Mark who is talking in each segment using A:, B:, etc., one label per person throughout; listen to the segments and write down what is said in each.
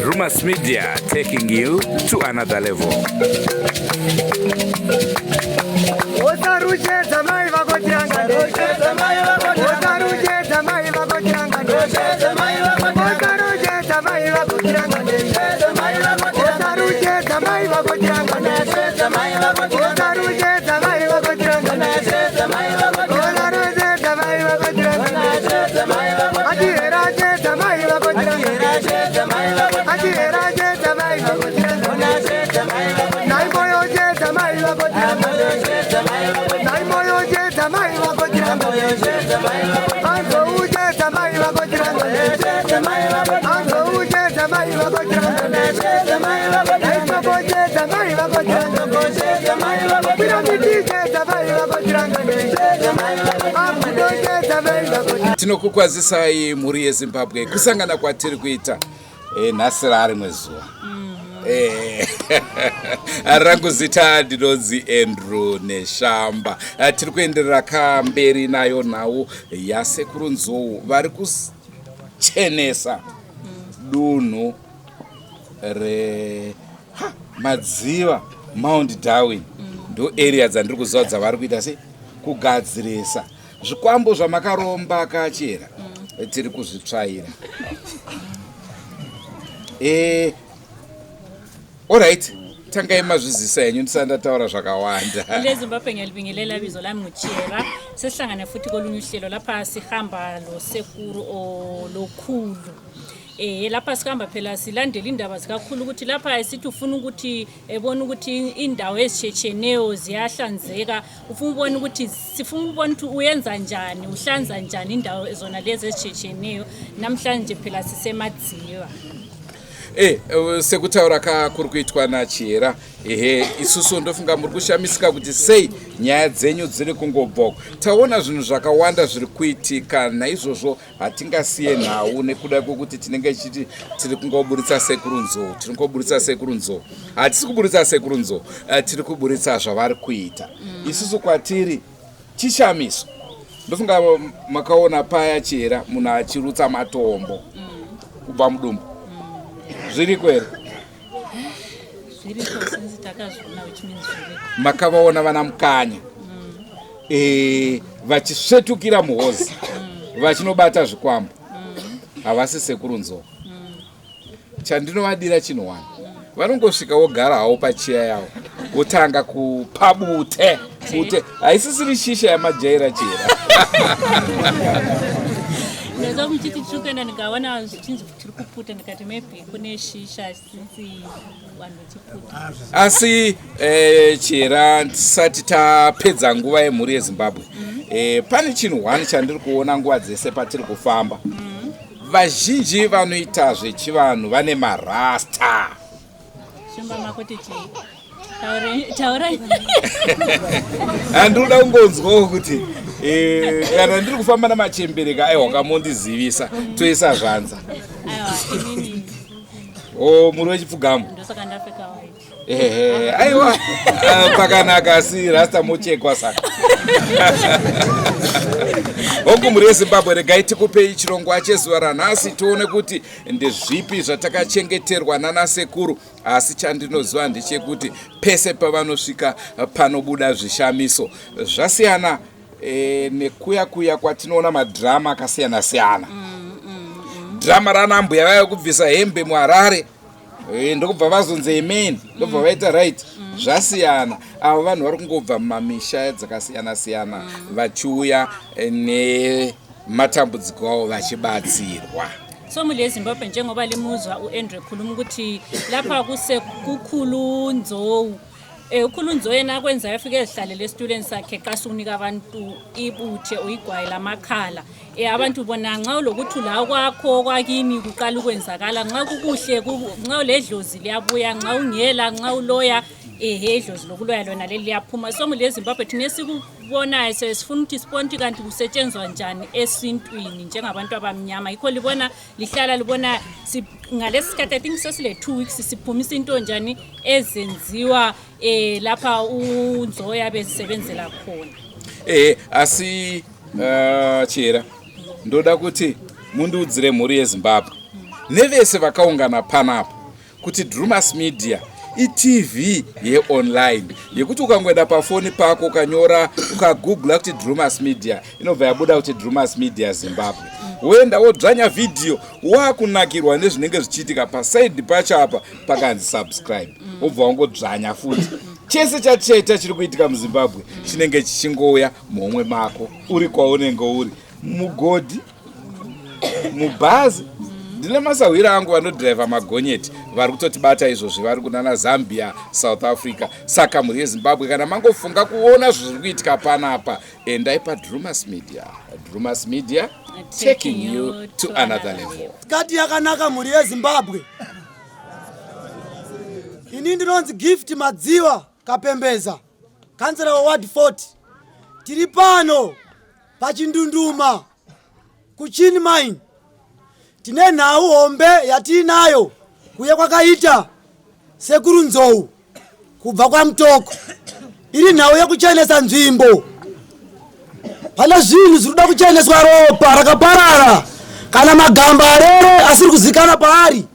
A: Rumas Media taking you to another level. Tinokukwazisai mhuri yeZimbabwe kusangana kwatiri kuita eh, nhasi raarimwe zuva eh, rangu zita ndinonzi Andrew Neshamba. Eh, tiri kuenderera kamberi nayo nhau yasekuru Nzou vari kuchenesa dunhu re ha, Madziva Mount Darwin ndo area dzandiri kuziva dzavari kuita sei kugadzirisa zvikwambo zvamakaromba kachera tiri kuzvitsvaira eh, alright tangai mazvizisa henyu ndisati ndataura zvakawanda.
B: LeZimbabwe ngiyalibingelela bizo lami nguChera. Sesihlangane futhi kolunye uhlelo lapha sihamba losekuru olokhulu. Eh lapha sihamba phela silandela indaba zikakhulu ukuthi lapha esithi ufuna ukuthi ebona ukuthi indawo ezitshetsheneyo ziyahlanzeka ufuna ukubona ukuthi sifuna ukubona ukuthi uyenza njani uhlanza njani indawo zona lezi ezitshetsheneyo namhlanje phela sisemadziva.
A: Eh, sekutaura ka kuri kuitwa nachihera ehe isusu ndofunga muri kushamisika kuti sei nyaya dzenyu dziri kungobvoko taona zvinhu zvakawanda zviri kuitika naizvozvo hatingasiye nhau nekuda kwekuti tinenge tichiti tiri kungoburitsa sekuru nzou tiri kungoburitsa sekuru nzou hatisi kuburitsa sekuru nzou eh, tiri kuburitsa zvavari kuita isusu kwatiri chishamiso ndofunga makaona paya chihera munhu achirutsa matombo kubva mudumbu zviriko here
B: Zviriko since takazviona which means zviriko.
A: Makavaona vana mukanya e, vachisvetukira muhozi vachinobata zvikwambo havasi sekuru nzou chandinovadira chinhu wani vanongosvika wogara hawo pachiya yawo wotanga kupa bute bute haisisiri shisha yamajaira chera
B: Ndazwa muchiti tiri kuenda ndikaona zvichinzi tiri kuputa ndikati maybe kune shisha since vanhu vachiputa.
A: Asi eh, chera tisati tapedza nguva yemhuri yeZimbabwe mm -hmm. eh, pane chinhu one chandiri kuona nguva dzese patiri kufamba mm -hmm. Vazhinji vanoita zvechivanhu vane marasta.
B: Shumba makuti chii? Taurai.
A: Handinoda kungonzwawo kuti eh, kana ndiri kufamba namachembereka aiwa kamondizivisa toisa zvanza.
B: Aiwa inini.
A: O muri wechipfugamo.
B: Ndosaka ndapfeka white.
A: Ehe, aiwa ah, pakanaka asi rasta mochekwa saka. Hongu mhuri yeZimbabwe, regai tikupei chirongwa chezuva ranhasi tione kuti ndezvipi zvatakachengeterwa nanasekuru. Asi chandinoziva ndechekuti pese pavanosvika panobuda zvishamiso zvasiyana e, nekuya kuya kwatinoona madhirama akasiyana siyana. Dhirama rana mbuya vaya kubvisa hembe muHarare Eh, ndokubva vazonzi amen ndobva vaita right zvasiyana avo vanhu vari kungobva mumamisha dzakasiyana siyana vachiuya eh, nematambudziko avo vachibatsirwa.
B: So muli yeZimbabwe njengoba limuzwa u-Andrew ekhuluma ukuthi lapha kusekukhulu Nzou um ukhulu Nzou yena akwenzayo afike ezihlalele esitulweni sakhe xa sukunika abantu ibuthe uyigwayi lamakhala um abantu bona nxa ulokuthi la kwakho kwakini kuqala ukwenzakala nxa kukuhle nxa uledlozi liyabuya nxa ungela nxa uloya ehe idlozi lokuloya lona leli liyaphuma. So muli yeZimbabwe thina Esikubonayo sesifuna ukuthi sibone ukuthi kanti kusetshenzwa njani esintwini njengabantu abamnyama. Yikho libona lihlala libona ngalesi sikhathi, I think sesile 2 weeks siphumisa into njani ezenziwa lapha uNzoya besebenzela khona.
A: Asi Chihera, ndoda kuti mundiudzire mhuri yeZimbabwe nevese vakaungana panapa kuti Drewmas Media iTV yeonline yekuti ukangoenda pafoni pako ukanyora ukagoogla kuti Drewmas Media, inobva yabuda kuti Drewmas Media Zimbabwe. Woenda wodzvanya vhidhiyo, wakunakirwa nezvinenge zvichiitika. Pasaidi pacho apa pakanzi subscribe, wobva wangodzvanya futi. Chese chatichaita chiri kuitika muZimbabwe chinenge chichingouya muhomwe mako uri kwaunenge uri, mugodhi, mubhazi. Ndine masahwira angu vanodhiraivha magonyeti vari kutotibata izvozvi, vari kunana Zambia, South Africa. Saka mhuri yeZimbabwe, kana mangofunga kuona zviri kuitika panapa, endai paDrewmas Media. Drewmas Media, taking you to another level.
C: Kati yakanaka mhuri yeZimbabwe. Ini ndinonzi Gift Madziwa Kapembeza, kansela waward 40. Tiri pano paChindunduma kuChin Mine. Tine nhau hombe yatiinayo kuye kwakaita Sekuru Nzou kubva kwaMutoko. Iri nhau yekuchenesa nzvimbo. Pane zvinhu zviri kuda kucheneswa, ropa rakaparara kana magamba arere asiri kuzikana paari.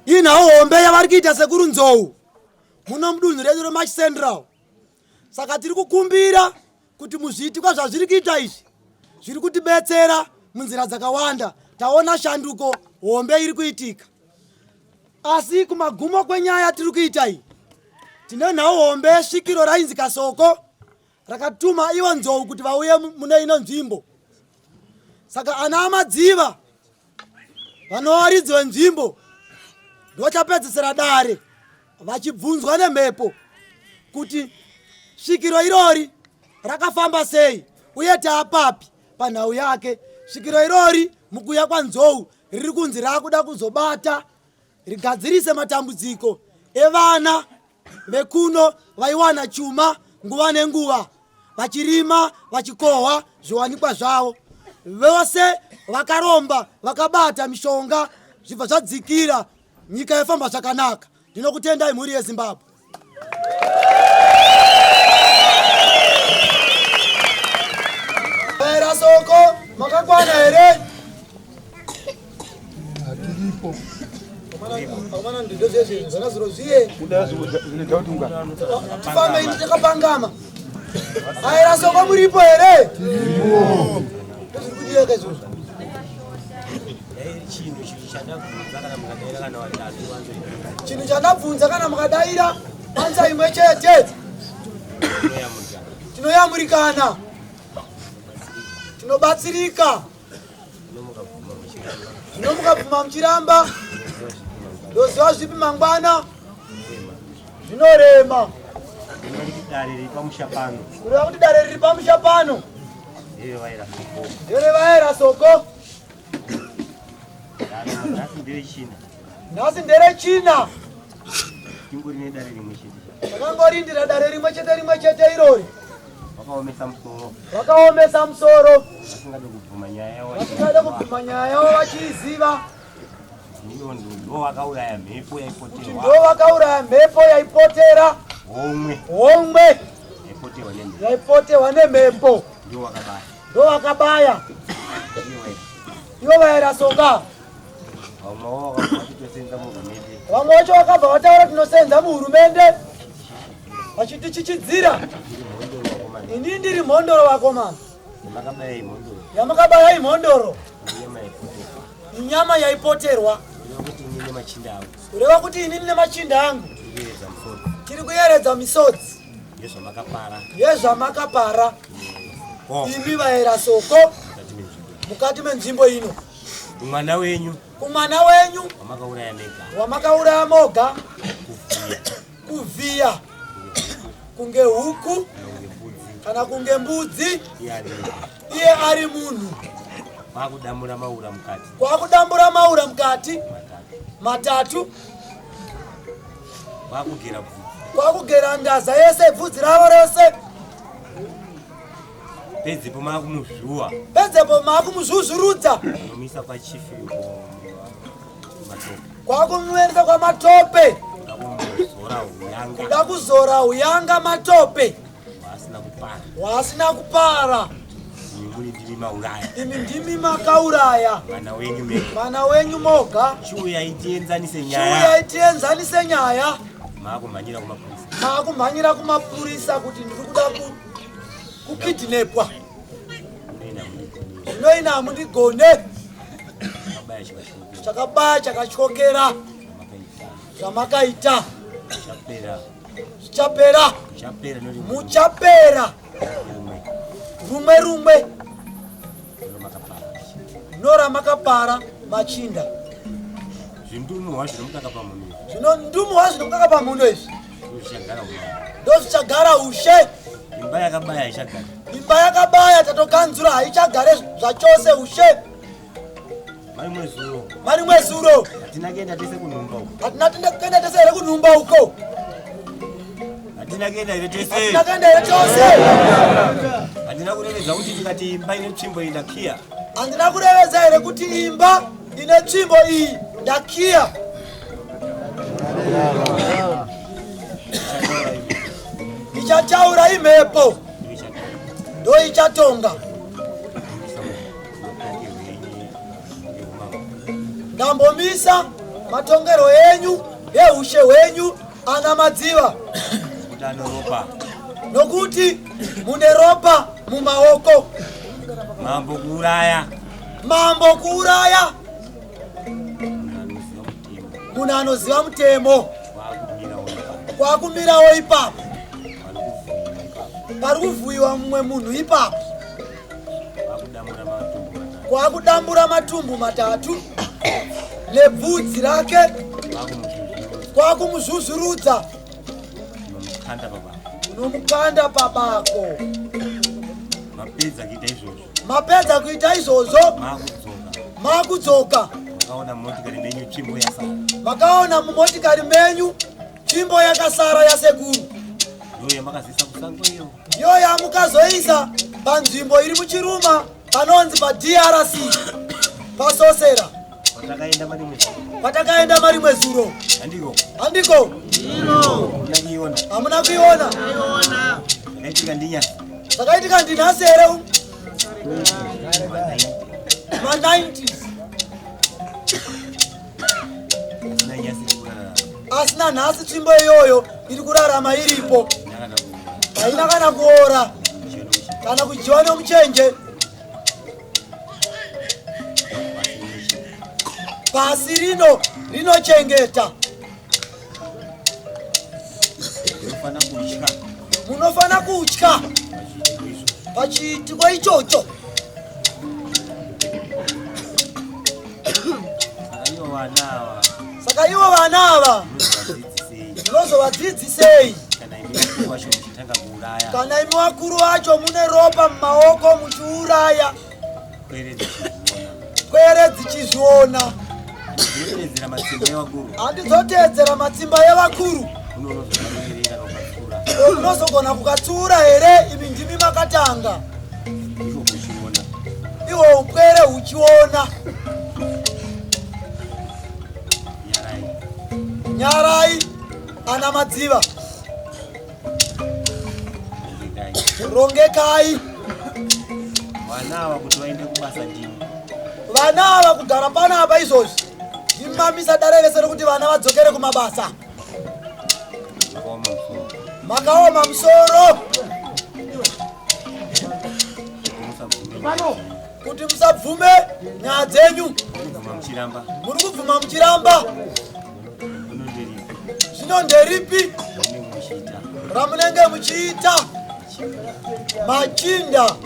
C: Iyi nhau hombe yavari kuita Sekuru Nzou muno mudunhu redu reMash Central. Saka tiri kukumbira kuti muzviitikwa zvazviri kuita izvi zviri kutibetsera munzira dzakawanda. Taona shanduko hombe iri kuitika, asi kumagumo kwenyaya tiri kuita iyi tine nhau hombe yesvikiro rainzi Kasoko rakatuma ivo Nzou kuti vauye mune ino nzvimbo. Saka ana amadziva vanovaridzi venzvimbo ndochapedzesera dare vachibvunzwa nemhepo kuti svikiro irori rakafamba sei uye taapapi panhau yake. Svikiro irori mukuya kwaNzou riri kunzi raakuda kuzobata rigadzirise matambudziko evana vekuno vaiwana chuma nguva nenguva, vachirima vachikohwa zviwanikwa zvavo. Vose vakaromba vakabata mishonga zvibva zvadzikira, nyika yafamba zvakanaka. Ndinokutendai mhuri yeZimbabwe. Era Soko, makakwana here?
D: Tiripo.
C: Tifambe iti takapangama. Aera Soko, muripo here? Ndozviri kudiyeka izvozvo. Chinhu chandabvunza, kana mukadaira answer imwe chete, tinoyamurikana, tinobatsirika. Zvino mukabvuma muchiramba, ndoziva zvipi mangwana zvinorema.
E: Dare riri pamusha pano.
C: Kureva kuti dare riri pamusha pano nderevaera Soko.
E: Nhasi nderechina.
C: Nhasi nderechina.
E: Tingori nedare rimwe chete.
C: Takangorindira dare rimwe chete, rimwe chete irori.
E: Vakaomesa musoro.
C: Vakaomesa musoro.
E: Vasingade kubvuma nyaya yavo.
C: Vasingade kubvuma nyaya yavo vachiiziva.
E: Ndo vakauraya mhepo yaipoterwa.
C: Ndo vakauraya mhepo yaipotera.
E: Homwe.
C: Homwe.
E: Yaipoterwa nemhepo.
C: Yaipoterwa nemhepo.
E: Ndo vakabaya.
C: Ndo vakabaya. Ivo vaera Soka. Vamwe vacho vakabva vataura tinosenza muhurumende vachitichichidzira. Ini ndiri mhondoro vakomana. Yamakabaya imhondoro. Inyama yaipoterwa. Kureva kuti inini nemachinda angu tiri kuyeredza misodzi yezvamakapara imi vaera Soko mukati menzvimbo ino.
E: Kumwana wenyu.
C: Kumwana wenyu
E: wamakauraya mega.
C: Wamakauraya moga. Kuvhiya kunge huku kana kunge mbudzi, iye ari munhu.
E: Kwakudambura maura mukati.
C: Kwakudambura maura mukati matatu.
E: Kwakugera bvudzi.
C: Kwakugera ndaza yese, bvudzi ravo rose.
E: Pedzepo maakumuzvuwa.
C: Pedzepo maakumuzvuzvurudza.
E: Munomuisa kwachifi uko matope.
C: Kwakumuendesa kwamatope.
E: Kuda kumuzora huyanga.
C: Kuda kuzora huyanga matope.
E: Waasina kupara.
C: Waasina kupara.
E: Imi muri ndimi mauraya.
C: Imi ndimi makauraya.
E: Mwana wenyu mega.
C: Mwana wenyu moga.
E: Chiuyai tienzanise nyaya.
C: Chiuyai tienzanise nyaya.
E: Maakumhanyira kumapurisa.
C: Maakumhanyira kumapurisa kuti ndiri kuda kukidnepwa. Zvinoina hamundigone. Chakabaya chakatyokera. Zvamakaita. Zvichapera. Muchapera. Rumwe rumwe. Noramakapara machinda.
E: Zvindumuhwa zvinomukaka pamunhu.
C: Zvinondumuhwa zvinomukaka pamunhu izvi. Ndozvichagara ushe.
E: Imba yakabaya haichagare.
C: Imba yakabaya tatokanzura haichagare zvachose ushe.
E: Marimwe zuro.
C: Marimwe zuro.
E: Hatina kuenda tese kunhumba uko.
C: Hatina kuenda tese here kunhumba uko.
E: Hatina kuenda here tese.
C: Hatina kuenda here tose.
E: Handina kurevedza kuti ndikati imba ine tsvimbo iyi ndakiya.
C: Handina kurevedza here kuti imba ine tsvimbo iyi ndakiya. Ichataura imhepo ndo ichatonga. Ndambomisa matongero enyu eushe hwenyu ana Madziva nokuti mune ropa mumaoko.
E: Mambo kuuraya.
C: Mambo kuuraya. Munhu anoziva mutemo. Kwakumirawo ipapo. Pari kuvhuyiwa mumwe munhu ipapo. Kwakudambura matumbu matatu nebvudzi rake. Kwakumuzvuzvurudza. Unomukanda pabako.
E: Mapedza kuita izvozvo.
C: Mapedza kuita izvozvo. Makudzoka.
E: Makaona mumotikari menyu tsvimbo yasara.
C: Makaona mumotikari menyu tsvimbo yakasara yasekuru.
E: Ndiyo yamakazoisa kusango iyo.
C: Ndiyo yamukazoisa panzvimbo iri muchiruma panonzi paDRC pasosera.
E: Patakaenda marimwe zuro.
C: Patakaenda marimwe zuro.
E: Handiko.
C: Handiko.
E: Hamuna kuiona.
C: Hamuna kuiona.
E: Zvakaitika ndinyasi.
C: Zvakaitika ndinhasi here? Ma 90s. Asina nhasi tsvimbo iyoyo iri kurarama iripo. Haina kana kuora kana kudyiwa nomuchenje. Pasi rino rinochengeta. Munofana kutya pachiitiko ichocho. Saka ivo vana ava munozovadzidzisei kana imi vakuru vacho mune ropa mumaoko muchiuraya pwere dzichizviona. Handizoteedzera matsimba evakuru. Unozogona kukatsiura here imi ndimi makatanga? Ihwo upwere huchiona. Nyarai ana Madziva. Rongekai.
E: Vana ava kuti vaende kubasa ndimi.
C: Vana ava kugara panapa izvozvi ndimamisa dare rese rekuti vana vadzokere kumabasa. Makaoma musoro. Kuti musabvume nyaya dzenyu. Muri kubvuma muchiramba. Zvino nderipi ramunenge muchiita machinda?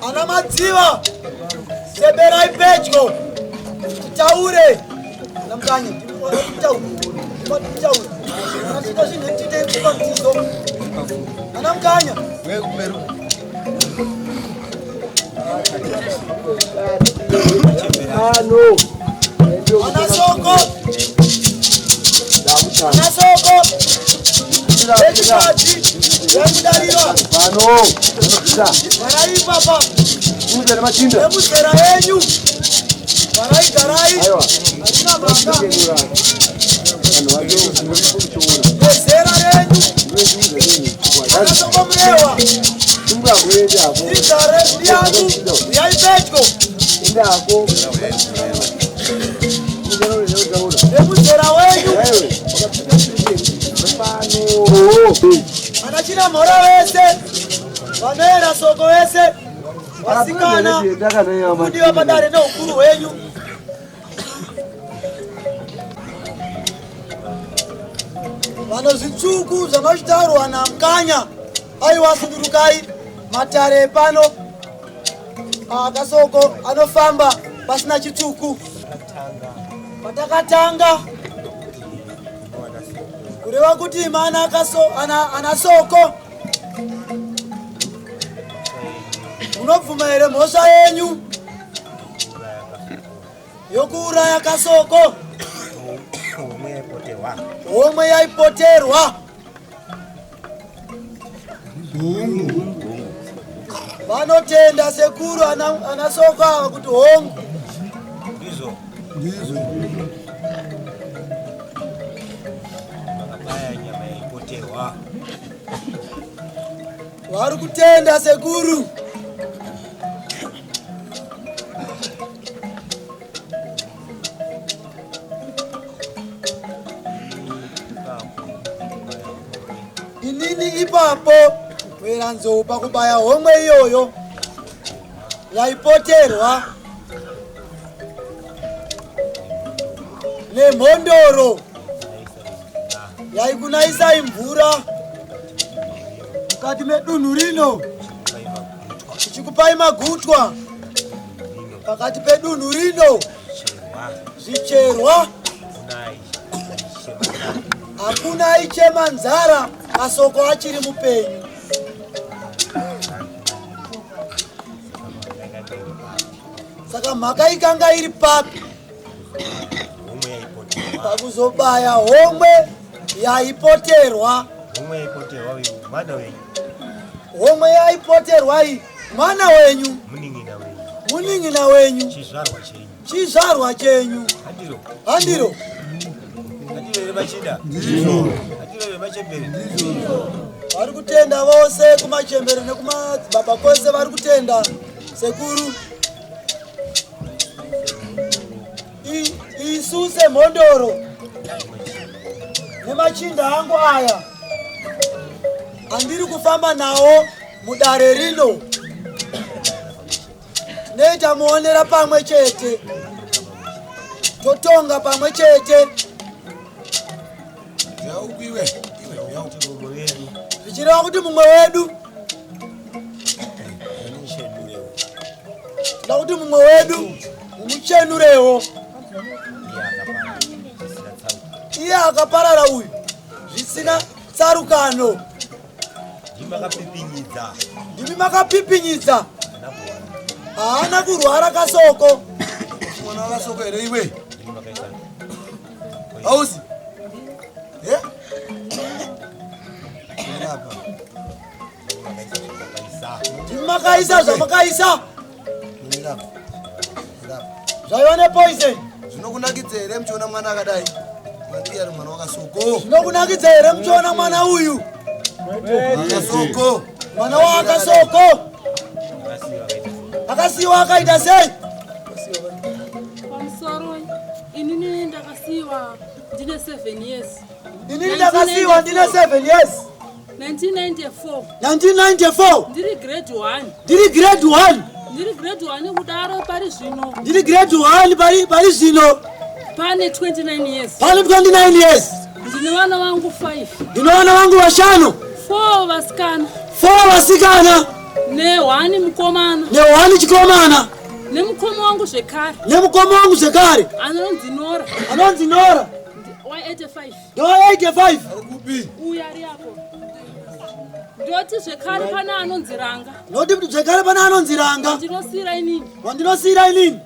C: Ana Madziva, seberai pedyo titaure. Namukanye titaure tiita zvinhu tiite pamutizo. Ana Mukanya ana Soko. Vakadzi vekudariro garai ipapa nemuzera yenyu, garai garai, hatina mhaka nezera renyu. Akasongomurehwa tigare ndiyangu, uyai pedyo nemuzera wenyu. Ana Chinamhora vese vanoera soko vese vasikana kudiwa padare neukuru hwenyu. Vano zvitsvuku zvamachitaurwa naMukanya, aiwa sundurukai matare epano akasoko anofamba pasina chitsvuku. Patakatanga kureva kuti mana ana soko, munobvuma here mhosva yenyu yokuuraya Kasoko? Homwe yaipoterwa. Vanotenda sekuru ana soko ava kuti hongu.
E: Ndizvo. Makabaya nyama yaipoterwa.
C: Vari kutenda sekuru. Inini ipapo Mweranzou pakubaya homwe iyoyo yaipoterwa nemhondoro yaikunaisai mvura mukati medunhu rino, tichikupai magutwa pakati pedunhu rino, zvicherwa, hakuna aichema nzara Kasoko achiri mupenyu. Saka mhaka ikanga iri papi pakuzobaya homwe yaipoterwa? Homwe yaipoterwa iyi mwana wenyu, munin'ina wenyu, chizvarwa chenyu, handiro? Vari kutenda vose kumachembere nekumadzibaba kwese, vari kutenda sekuru. Isu semhondoro nemachinda angu aya andiri kufamba nawo mudare rino, tinoita muonera pamwe chete, totonga pamwe chete, zvichireva kuti mumwe wedu, toda kuti mumwe wedu mumuchenurewo. Iye akaparara uyu zvisina tsarukano. Ndimi makapipinyidza, haana kurwara Kasoko.
D: Mwana wakasoko here iwe? Hausi? Eh?
C: Ndimi makaisa zvamakaisa zvaiva nepoison.
D: Zvinokunakidza here muchiona mwana akadai? Mandiri ari mwana wakasoko.
C: Zvinokunakidza here muchiona mwana uyu?
D: Akasoko.
C: Mwana waakasoko akasiyiwa akaita sei?
F: Pamusoro, inini ndakasiyiwa ndine 7 years.
C: Inini ndakasiyiwa ndine 7 years.
F: 1994.
C: 1994.
F: Ndiri grade 1.
C: Ndiri grade 1.
F: Ndiri grade 1 kudaro pari zvino.
C: Ndiri grade 1 pari zvino.
F: Pane 29 years.
C: Pane 29 years.
F: Ndine vana vangu 5.
C: Ndine vana vangu vashanu.
F: 4 vasikana.
C: 4 vasikana.
F: Ne1 mukomana.
C: Ne1 chikomana.
F: Nemukoma wangu zvekare.
C: Nemukoma wangu zvekare.
F: Anonzi Nora.
C: Anonzi Nora.
F: Wa 85.
C: Ndowa 85.
F: Uyu ari apo. Ndoti zvekare pane anonzi Ranga.
C: Ndoti zvekare pane anonzi Ranga.
F: Ndinosiyira inini.
C: Wandinosiyira inini.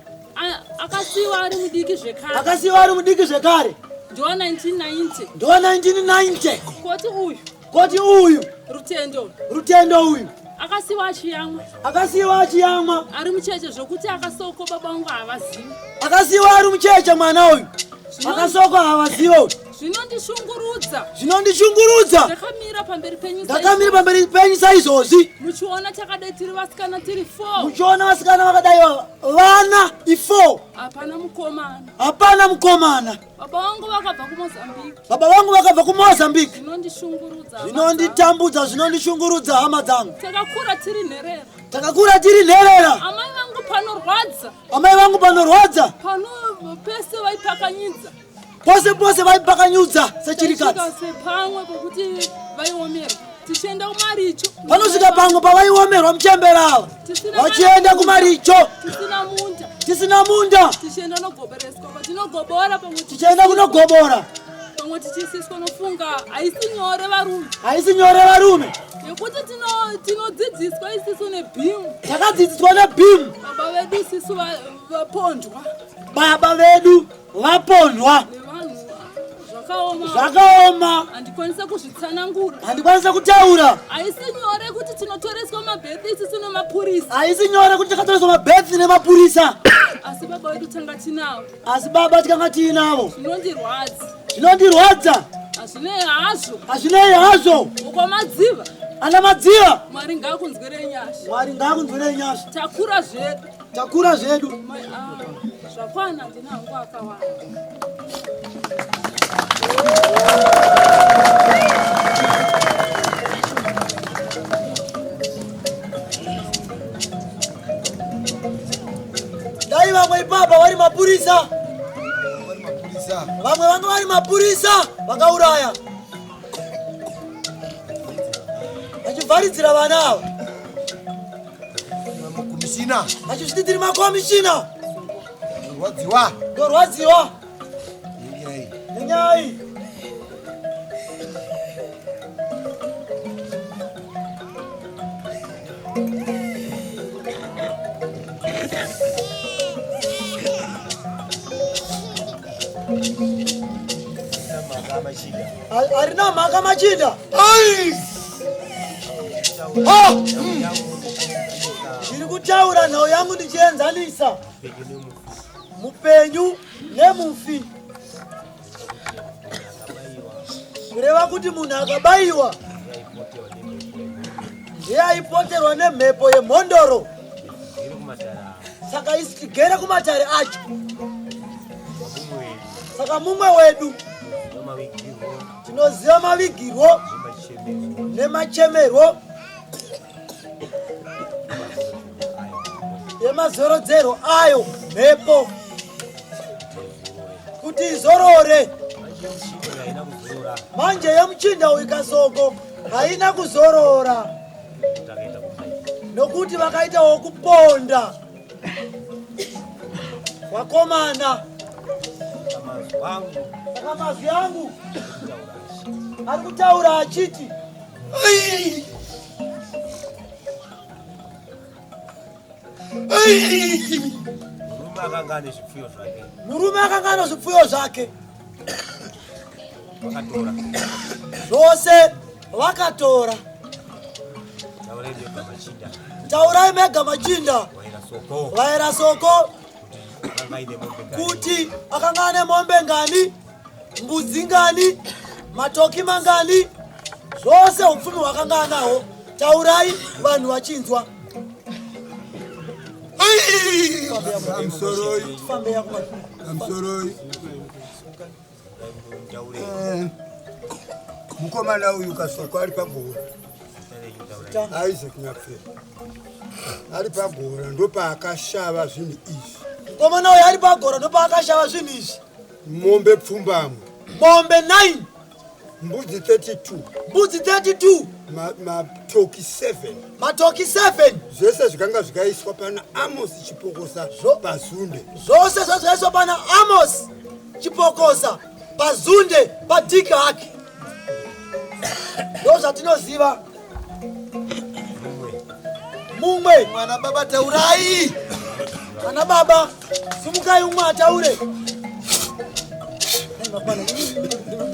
F: Akasiyiwa ari mudiki zvekare.
C: Akasiyiwa ari mudiki zvekare.
F: Ndowa 1990.
C: Ndowa 1990.
F: Koti uyu.
C: Koti uyu
F: Rutendo.
C: Rutendo uyu
F: akasiwa achiyamwa.
C: Akasiwa achiyamwa.
F: Ari mucheche zvokuti akasoko baba vangu havazivi.
C: Akasiwa ari mucheche mwana uyu. Akasoko havazivi uyu.
F: Zvinondishungurudza.
C: Zvinondishungurudza.
F: Ndakamira pamberi penyu.
C: Ndakamira pamberi penyu saizvozvi.
F: Muchiona takadai tiri vasikana tiri 4.
C: Muchiona vasikana vakadai vana i4.
F: Hapana mukomana.
C: Hapana mukomana.
F: Baba vangu vakabva kuMozambique.
C: Baba vangu vakabva kuMozambique.
F: Zvinondishungurudza.
C: Zvinonditambudza, zvinondishungurudza hama dzangu.
F: Takakura tiri nherera.
C: Takakura tiri nherera.
F: Amai vangu panorwadza.
C: Amai vangu panorwadza.
F: Pano pese vaipakanyidza.
C: Pose pose vaipakanyudza sechirikadzi.
F: Sepamwe pokuti vaiomerwa. Tichienda kumaricho.
C: Panosvika pamwe pavaiomerwa muchembera ava. Vachienda kumaricho.
F: Tisina munda.
C: Tisina munda.
F: Tichienda nogobereswa patinogobora pamwe.
C: Tichienda kunogobora.
F: Pamwe tichisiswa nofunga haisi nyore varume.
C: Haisi nyore varume.
F: Nekuti tinodzidziswa isisu nebhimu.
C: Takadzidziswa nebhimu.
F: Baba vedu isisu vapondwa.
C: Baba vedu vapondwa.
F: Nevanhu zvakaoma.
C: Zvakaoma.
F: Handikwanise kuzvitsanangura.
C: Handikwanise kutaura.
F: Haisi nyore kuti tinotoreswa mabhethi isisu nemapurisa.
C: Haisi nyore kuti takatoreswa mabhethi nemapurisa.
F: Asi baba vedu tanga tinavo.
C: Asi baba tikanga tiinavo.
F: Zvinondirwadza.
C: Zvinondirwadza.
F: Hazvinei hazvo.
C: Hazvinei hazvo.
F: Ukwamadziva.
C: Ana Madziva.
F: Mwari ngaakunzwirei nyasha.
C: Mwari ngaakunzwirei nyasha.
F: Takura zvedu.
C: Takura zvedu.
F: Zvakwana ndina hangu akawanda.
C: Dai vamwe ipapa vari mapurisa. Vamwe vanga vari mapurisa vakauraya. Vachivharidzira vana ava.
D: Makomishina.
C: Vachizviti tiri makomishina.
D: Ndorwadziwa.
C: Ndorwadziwa. Nenyaya iyi. Harina mhaka machinda. Ndiri kutaura nhau yangu ndichienzanisa mupenyu nemufi. Kureva kuti munhu akabayiwa ndiye aipoterwa nemhepo yemhondoro. Saka isu tigere kumatare acho. Saka mumwe wedu tinoziva mavigirwo nemachemerwo emazorodzero ayo mhepo kuti izorore. Manje yemuchinda uyu Kasoko haina kuzorora nokuti vakaita wokuponda wakomana. Saka mazwi angu ari kutaura achiti
E: Murume akanga ane zvipfuyo zvake.
C: Murume akanga ane zvipfuyo zvake.
E: Vakatora.
C: Zvose vakatora.
E: Taurai mega machinda.
C: Taurai mega machinda.
E: Vaera soko.
C: Vaera soko.
E: Kuti
C: Kuti akanga ane mombe ngani, mbudzi ngani, matoki mangani, zvose upfumi hwakanga anaho. Taurai vanhu vachinzwa.
G: Pamusoroi. Mukomana uyu Kasoko ari pagora. Isaac Nyapfera ari pagora ndopaakashava zvinhu izvi.
C: Mukomana uyu ari pagora ndopaakashava zvinhu izvi.
G: Mombe pfumbamwe.
C: Mombe 9.
G: Mbudzi 32.
C: Mbudzi 32.
G: Matoki 7.
C: Matoki 7.
G: Zvese zvikanga zvikaiswa pana Amos Chipokosa pazunde.
C: Zvose zvakaiswa pana Amos Chipokosa pazunde padiki hake. Ndo zvatinoziva. Mumwe.
D: Mwana baba taurai.
C: Mwana baba simukai umwe ataure.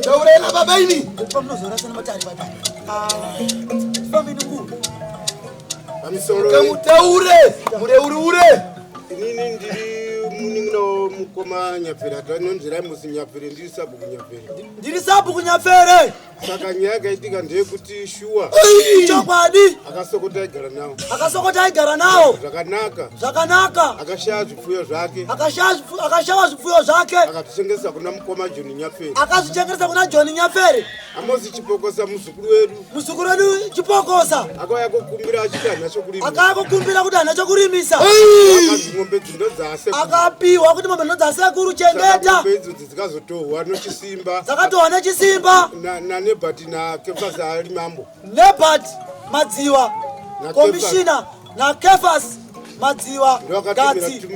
D: Taurai na baba imi.
C: Pamunozorasa nematare baba. Tifambe nenguva.
G: Pamisoro
D: Kamutaure mureurure.
G: Inini ndiri munin'ina womukoma Nyapfere, atanonzi Raimusi Nyapfere, ndiri sabhuku Nyapfere.
C: Ndiri sabhuku Nyapfere.
G: Saka nyaya yakaitika ndeyekuti shuwa
C: Chokwadi.
G: Akasokota aigara nawo.
C: Akasokota aigara nawo.
G: Zvakanaka.
C: Zvakanaka.
G: Akashaya zvipfuyo zvake.
C: Akashaya zvipfuyo zvake.
G: Akazvichengetesa kuna mukoma John Nyapfere.
C: Akazvichengetesa kuna John Nyapfere.
G: Amosi Chipokosa muzukuru wedu.
C: Muzukuru wedu Chipokosa.
G: Akauya kukumbira achiti hana chokurimisa.
C: Akauya kukumbira kuti hana chokurimisa.
G: Akanzi mombe dzindo dzasekuru.
C: Akapiwa kuti mombe ndodzasekuru chengeta.
G: Mombe idzodzi dzikazotohwa nochisimba.
C: Dzakatohwa nechisimba.
G: NaNebhati naKefasi ari mambo.
C: Nebhati Madziwa komishina naKefas Madziwa Gatsi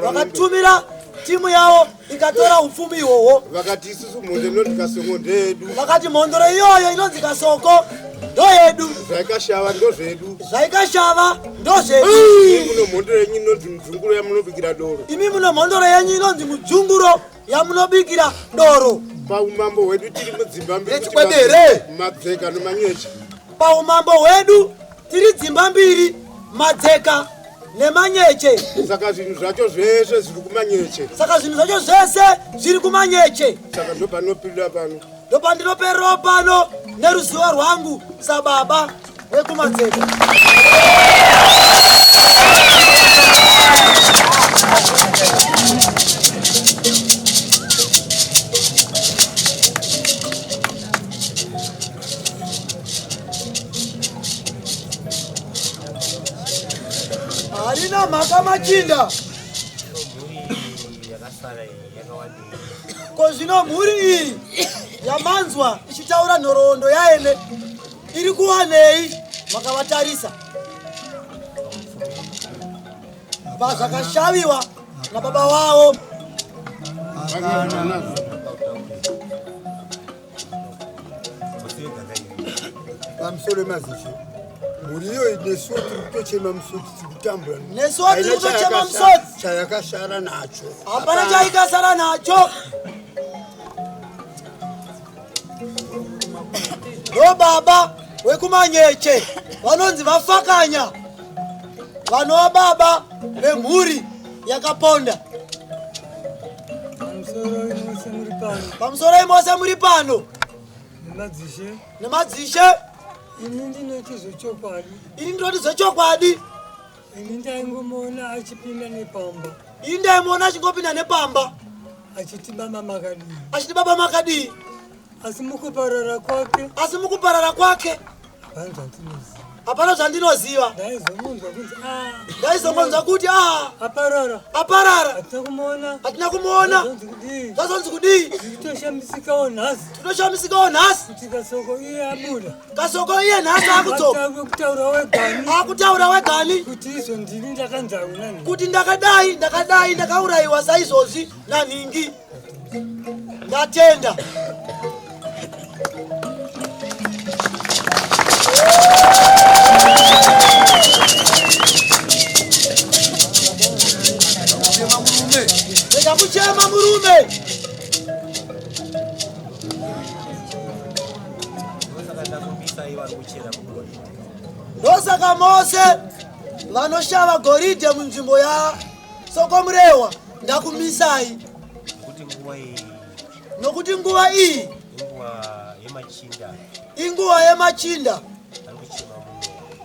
C: vakatumira timu yavo ikatora upfumi ihwohwo.
G: Vakati isusu mhondoro inonzi Kasoko ndeyedu.
C: Vakati mhondoro iyoyo inonzi Kasoko ndoyedu.
G: Zvaikashava ndozvedu.
C: Zvaikashava ndozvedu.
G: Imi muno mhondoro yenyu inonzi mudzunguro yamunobikira doro.
C: Imi muno mhondoro yenyu inonzi mudzunguro yamunobikira doro.
G: Paumambo hwedu tiri mudzimba mbiri
D: Yechikwadi here?
G: Madzeka nemanyeche.
C: Paumambo hwedu tiri dzimba mbiri, Madzeka nemanyeche.
G: Saka zvinhu zvacho zvese zviri kumanyeche.
C: Saka zvinhu zvacho zvese zviri kumanyeche.
G: Saka ndopanopirira pano.
C: Ndopandinopererawo pano neruzivo rwangu sababa wekumadzeka. Harina mhaka machinda. Ko zvino mhuri iyi yamanzwa ichitaura nhoroondo yaene iri kuwanei makavatarisa pazvakashaviwa nababa wavo?
G: Pamusoro emazishe, mhuri iyoyi nesuwo tiri kutochema musodzi, tiri kutambura.
C: Nesuwo tiri kutochema musodzi.
G: Chayakasara nacho
C: hapana chaikasara nacho. Ndo baba wekumanyeche vanonzi vafakanya, vanova baba vemhuri yakaponda. Pamusoro imose muri pano
H: nemadzishe,
C: nemadzishe.
H: Ini ndinoti zvechokwadi.
C: Ini ndinoti zvechokwadi.
H: Ini ndaingomuona achipinda nepamba.
C: Ini ndaimuona achingopinda nepamba.
H: Achiti baba makadii.
C: Achiti baba makadii.
H: Asi mukuparara kwake.
C: Asi mukuparara kwake.
H: Hapana zvandinoziva.
C: Hapana zvandinoziva.
H: Ndaizomunzwa kunzi ah.
C: Ndaizomunzwa kuti ah.
H: Aparara.
C: Aparara.
H: Hatina kumuona.
C: Hatina kumuona.
H: Zvazonzi kudii?
C: Zvazonzi kudii?
H: Tinoshamisikawo nhasi.
C: Tinoshamisikawo nhasi.
H: Kuti Kasoko iye abuda.
C: Kasoko iye nhasi akudzoka.
H: Akutaura wegani.
C: Akutaura wegani.
H: Kuti izvo ndini ndakanzarwa nani.
C: Kuti ndakadai ndakadai ndakaurayiwa saizvozvi nanhingi. Ndatenda. Rega kuchema murume. Ndosaka mose vanoshava goridhe munzvimbo yaSokomurehwa ndakumisai. Nokuti nguva iyi inguva yemachinda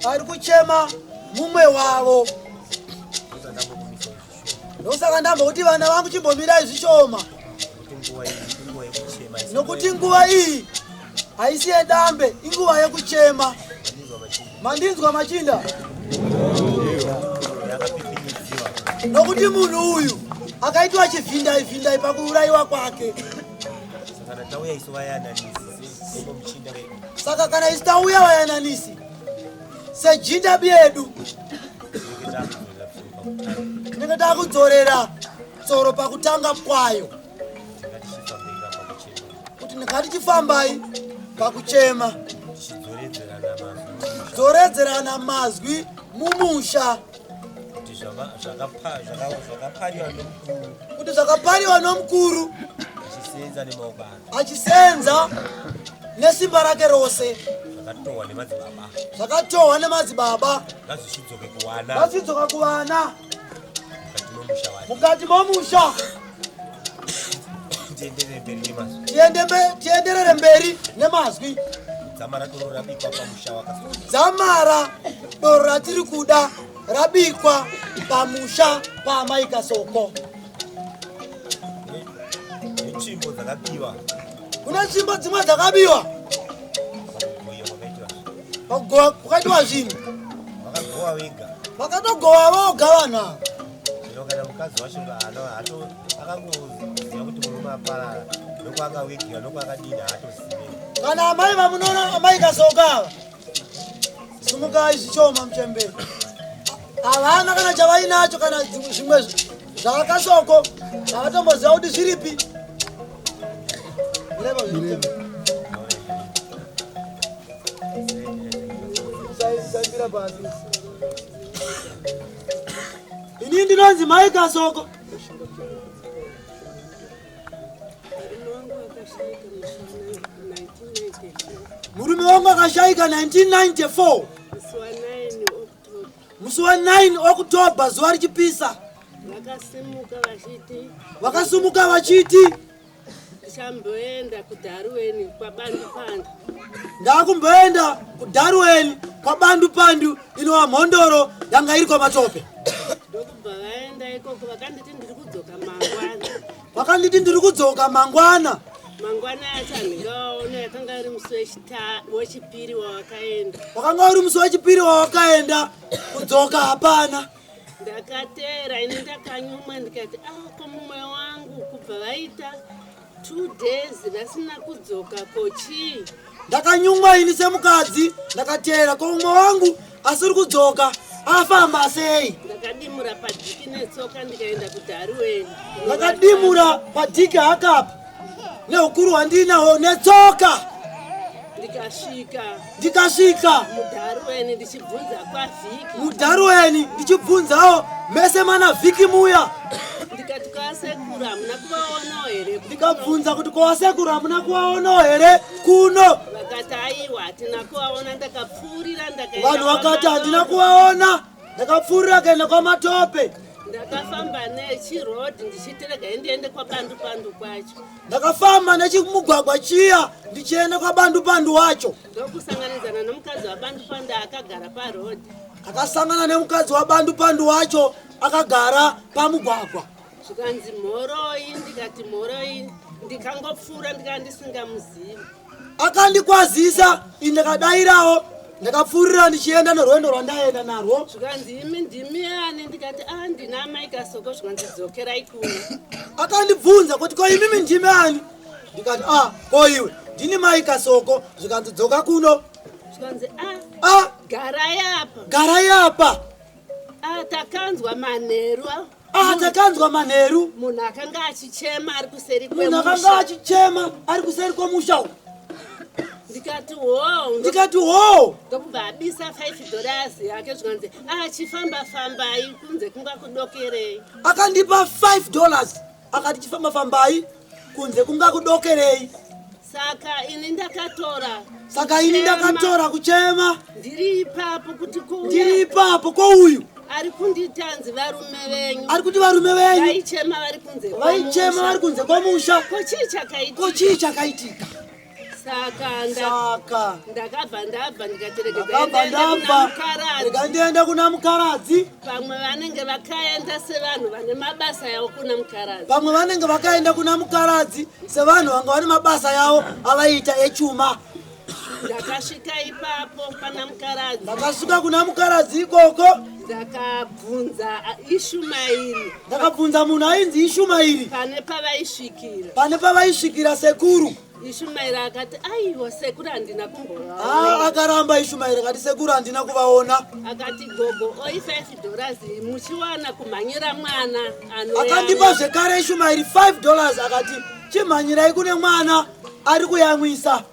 C: ari kuchema mumwe wavo. Ndosaka ndambokuti vana vangu chimbomirai zvishoma, nokuti nguva iyi haisi yedambe, inguva yekuchema. Mandinzwa machinda? Nokuti munhu uyu akaitwa chivhindai vhindai pakuurayiwa kwake. Saka kana isu tauya vayananisi sejinda byedu, tinenge takudzorera tsoro pakutanga kwayo, kuti ngatichifambai pakuchema, dzoredzerana mazwi mumusha, kuti zvakapariwa nomukuru achisenza nesimba rake rose.
E: Zvakatohwa nemadzibaba.
C: Zvakatohwa nemadzibaba.
E: Ngazvichidzoke kuwana.
C: Ngazvidzoka kuvana.
E: Mukati memusha wake.
C: Mukati momusha.
E: Tienderere mberi nemazwi.
C: Tienderere mberi nemazwi.
E: Dzamara doro rabikwa pamusha wakaSoko.
C: Dzamara doro ratiri kuda rabikwa pamusha paamai Kasoko.
E: Netsvimbo dzakabiwa.
C: Kune tsvimbo dzimwe dzakabiwa.
E: Pakugoya kwakaitwa.
C: Pakugowa kwakaitwa zvinhu.
E: Vakagowa vega.
C: Vakatogowa voga vanhu ava.
E: Zvino kana mukadzi wacho haana hato akangoziva kuti murume aparara nokwaakawigira nokwaakadini haatozive.
C: Kana amai vamunoona amai Kasoko ava. Simukai zvichoma muchembere. Havana kana chavainacho kana zvimwe zvakasoko havatomboziva kuti zviripi. Reva zvichembere. Saibira pasi. Ini ndinonzi mai Kasoko.
H: Murume wangu akashaika
C: Murume wangu akashaika 1994
H: musi wa 9 October.
C: Musi wa 9 October zuva richipisa.
H: Vakasimuka vachiti
C: Vakasimuka vachiti
H: ndichamboenda kuDharuweni kwaBandu Pandu.
C: Ndakumboenda kuDharuweni kwaBandu Pandu inova mhondoro yanga iri kwaMatope.
H: Ndokubva vaenda ikoko vakanditi ndiri kudzoka mangwana.
C: Vakanditi ndiri kudzoka mangwana.
H: Mangwana acho handingawaona, yakanga iri musi wechipiri wawakaenda.
C: Wakanga uri musi wechipiri wawakaenda, kudzoka hapana.
H: Ndakateera ini ndakanyumwa ndikati ah, ko mumwe wangu kubva vaita 2 days vasina kudzoka kochii?
C: Ndakanyumwa ini semukadzi ndakateera ko umwe wangu asiri kudzoka afamba sei?
H: Ndakadimura padhiki netsoka ndikaenda kuDharuweni.
C: Ndakadimura padhiki hakapa neukuru hwandinaho netsoka.
H: Ndikasvika.
C: Ndikasvika.
H: MuDharuweni ndichibvunza kwaVhiki.
C: MuDharuweni ndichibvunzawo mese mana Vhiki muya.
H: Ndikati kwasekuru hamuna kuvaonawo here?
C: Ndikabvunza kuti kwasekuru hamuna kuvaonawo here kuno?
H: Vakati aiwa hatina kuvaona. Ndakapfuurira ndakaenda
C: Vanhu vakati handina
H: kwaMatope.
C: kuvaona. Ndakapfuurira kuenda kwaMatope.
H: Ndakafamba nechirodhi ndichiti regai ndiende kwaBandu Pandu kwacho.
C: Ndakafamba nechimugwagwa chiya ndichienda kwaBandu Pandu wacho.
H: Ndokusanganidzana nomukadzi waBandu Pandu akagara parodhi.
C: Akasangana nemukadzi waBandu Pandu wacho akagara pamugwagwa.
H: Zvikanzi mhoroi, ndikati mhoroi, ndikangopfuura ndikanga ndisingamuzivi.
C: Akandikwazisa ini ndakadairawo ndakapfuurira ndichienda nerwendo rwandaenda narwo.
H: Zvikanzi imi ndimi ani? Ndikati a ndina amai Kasoko. Zvikanzi dzokerai kuno.
C: Akandibvunza kuti ko imimi ndimi ani? Ndikati a ko iwe ndini mai Kasoko. Zvikanzi dzoka kuno.
H: Zvikanzi a
C: a
H: garai apa.
C: Garai apa.
H: A takanzwa manheru.
C: A takanzwa manheru.
H: Munhu akanga achichema ari kuseri
C: Munhu akanga
H: kwemusha.
C: achichema ari kuseri kwomusha uku.
H: Ndikati ho.
C: Ndikati ho.
H: Ndokubva abisa 5 dollars yake zvikanzi achifamba fambai kunze kungakudokerei.
C: Akandipa 5 dollars akati chifamba fambai kunze kungakudokerei.
H: Saka ini ndakatora.
C: Saka ini ndakatora kuchema.
H: Ndiri ipapo kuti kuuya.
C: Ndiri ipapo kouyu.
H: Ari kunditanzi varume venyu.
C: Ari kuti varume venyu.
H: Vaichema vari kunze
C: Vaichema
H: kwomusha.
C: vari kunze kwomusha.
H: Ko chii chakaitika?
C: Ko chii chakaitika?
H: Saka
C: Saka
H: ndakabva ndabva ndikati
C: ndakabva
H: rega
C: ndabva rega ndiende kuna Mukaradzi.
H: Pamwe vanenge vakaenda sevanhu vane mabasa yavo kuna Mukaradzi.
C: Pamwe vanenge vakaenda kuna Mukaradzi sevanhu vanga vane mabasa yavo avaiita echuma.
H: Ndakasvika ipapo pana Mukaradzi.
C: Ndakasvika kuna Mukaradzi ikoko.
H: Ndakabvunza Ishumairi.
C: Ndakabvunza munhu ainzi Ishumairi.
H: Pane pavaisvikira.
C: Pane pavaisvikira sekuru.
H: Ishumairi akati aiwa sekuru handina
C: Ah,
H: kumbovaona.
C: akaramba Ishumairi akati sekuru handina kuvaona.
H: Akati gogo oi 5 dollars muchiwana kumhanyira mwana
C: Akandipa zvekare Ishumairi 5 dollars akati chimhanyirai kune mwana ari kuyamwisa.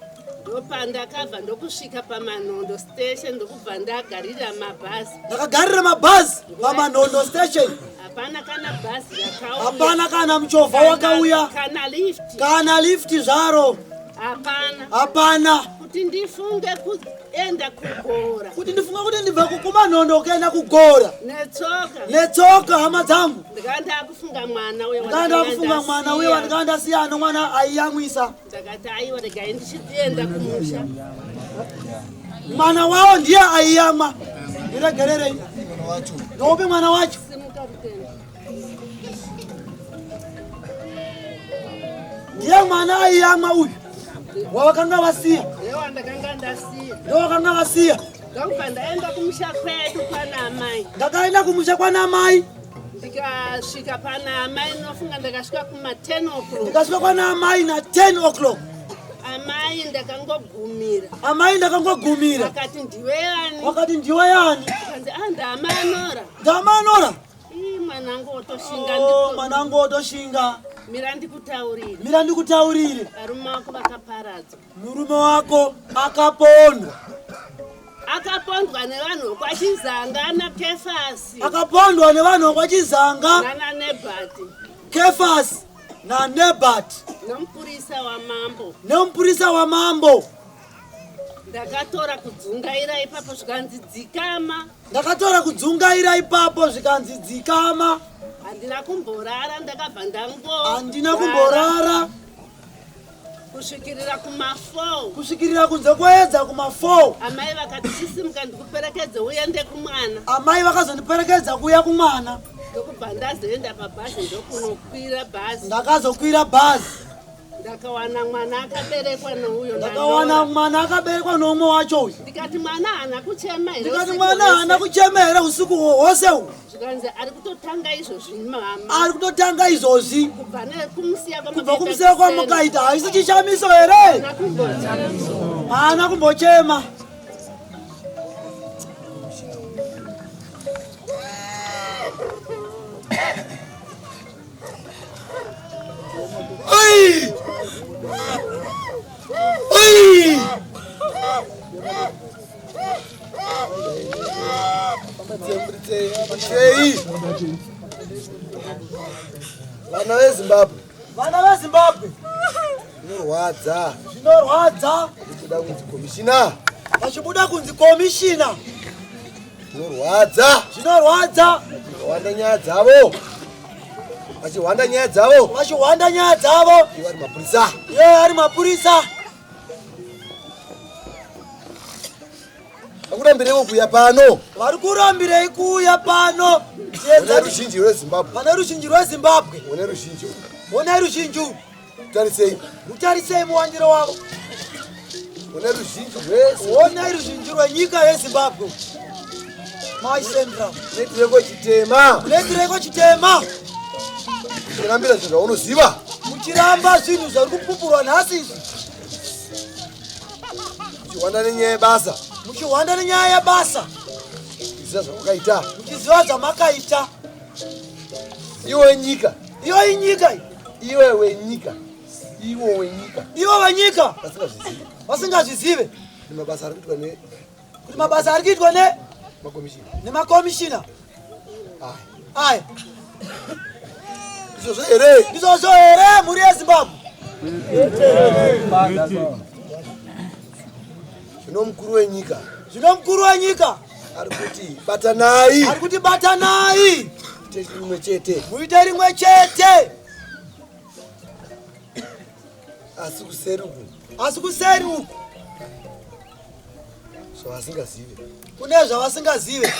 H: Ndopandakabva ndokusvika paManhondo station ndokubva ndagarira mabhazi.
C: Ndakagarira mabhazi paManhondo station.
H: Hapana kana bhazi rakauya.
C: Hapana kana muchovha wakauya.
H: Kana lift.
C: Kana lift zvaro.
H: Hapana.
C: Hapana.
H: Kuti ndifunge ndichienda kugora
C: Kuti ndifunge kuti ndibve kumanhondo kuenda kugora
H: netsoka,
C: netsoka, hama dzangu,
H: ndikanga ndakufunga mwana uya
C: ndikanga ndakufunga mwana uye wandikanga ndasiya nomwana aiyamwisa.
H: Ndakati aiwa, regai ndichienda kumusha.
C: Mwana wavo ndiye aiyamwa. Ndiregererei, ndoupi mwana wacho?
H: Simuka, Rutendo.
C: Ndiye mwana aiyamwa uyu wavakanga vasiya.
H: Ndewandakanga ndasiya.
C: Ndowakanga vasiya.
H: Ndakubva ndaenda kumusha kwedu kwana amai.
C: Ndakaenda kumusha kwana amai.
H: Ndikasvika pana amai, ndinofunga ndakasvika kuma 10 o'clock.
C: Ndikasvika kwana amai na 10 o'clock.
H: Amai ndakangogumira.
C: Amai ndakangogumira.
H: Akati, "Ndiwe yani?"
C: Wakati, "Ndiwe yani?"
H: Kanzi, "A, ndamanora."
C: Ndamanora.
H: Ii, mwanangu otoshinga.
C: Oh, mwanangu otoshinga.
H: Mira ndikutaurire.
C: Mira ndikutaurire.
H: Varume vako vakaparadzwa.
C: Murume wako akapondwa.
H: Akapondwa nevanhu vekwaChizanga naKefasi.
C: Akapondwa nevanhu vekwaChizanga.
H: Nana Nebhati.
C: Kefasi naNebhat.
H: Nomupurisa wamambo.
C: Nemupurisa wamambo.
H: Ndakatora kudzungaira ipapo, zvikanzi dzikama.
C: Ndakatora kudzungaira ipapo, zvikanzi dzikama.
H: Handina kumborara, ndakabva ndango
C: Handina kumborara.
H: Kusvikirira kuma4.
C: Kusvikirira kunze kweedza kuma4.
H: Amai vakati, "Chisimuka ndikuperekedze uende kumwana."
C: Amai vakazondiperekedza kuuya kumwana.
H: Ndokubva ndazoenda pabhazi, ndokunokwira bhazi.
C: Ndakazokwira bhazi.
H: Ndakawana mwana akaberekwa nouyo.
C: Ndakawana
H: naNora.
C: mwana akaberekwa noumwe wacho uyu.
H: Ndikati, "Mwana haana kuchema here
C: Ndikati,
H: usiku
C: "Mwana
H: hwese?"
C: haana kuchema here usiku hwose uhu?"
H: Zvikanzi, "Ari kutotanga izvozvi, mama."
C: "Ari kutotanga izvozvi."
H: Kubva nekumusiya.
C: Kubva kumusiya kwamukaita, haisi chishamiso here? Haana kumbochema.
D: Ai! Ai! Sei? Vana veZimbabwe.
C: Vana veZimbabwe.
D: Zvinorwadza.
C: Zvinorwadza.
D: Kuda kunzi komishina.
C: Vachibuda kunzi komishina.
D: Zvinorwadza.
C: Zvinorwadza.
D: Vachihwanda nyaya dzavo. Vachihwanda nyaya dzavo.
C: Vachihwanda nyaya dzavo.
D: Ivo ari mapurisa.
C: Iye ari mapurisa.
D: Vakurambireiko kuuya pano?
C: Vari kurambirei kuuya pano?
D: One ruzhinji rweZimbabwe.
C: Pane ruzhinji rweZimbabwe.
D: One ruzhinji.
C: Onai ruzhinji urwu.
D: Tarisei.
C: Rutarisei muwandiro wavo.
D: One ruzhinji rwese.
C: Onai ruzhinji rwenyika yeZimbabwe. Mai Central.
D: Netireko chitema.
C: Netireko chitema.
D: Uchirambira zvinhu zvaunoziva.
C: Muchiramba zvinhu zvari kupupurwa nhasi izvi.
D: Uchihwanda nenyaya yebasa.
C: Muchihwanda nenyaya yebasa.
D: Uchiziva zvawakaita.
C: Muchiziva zvamakaita.
D: Iwe nyika.
C: Iyo inyika iyi.
D: Iwe wenyika. Iwo wenyika.
C: Ivo venyika.
D: Vasingazvizivi.
C: Vasingazvizive.
D: Kuti mabasa ari kuitwa ne
C: Kuti mabasa ari kuitwa ne
D: makomishina.
C: Nemakomishina.
D: Aya.
C: Aya.
D: Ndizvozvo here?
C: Ndizvozvo here, mhuri yeZimbabwe?
D: Zvino mukuru wenyika.
C: Zvino mukuru wenyika.
D: Ari kuti batanai.
C: Ari kuti batanai.
D: Muite rimwe chete.
C: Muite rimwe chete.
D: Asi kuseri uku.
C: Asi kuseri uku.
D: Zvavasingazive.
C: Kune zvavasingazive.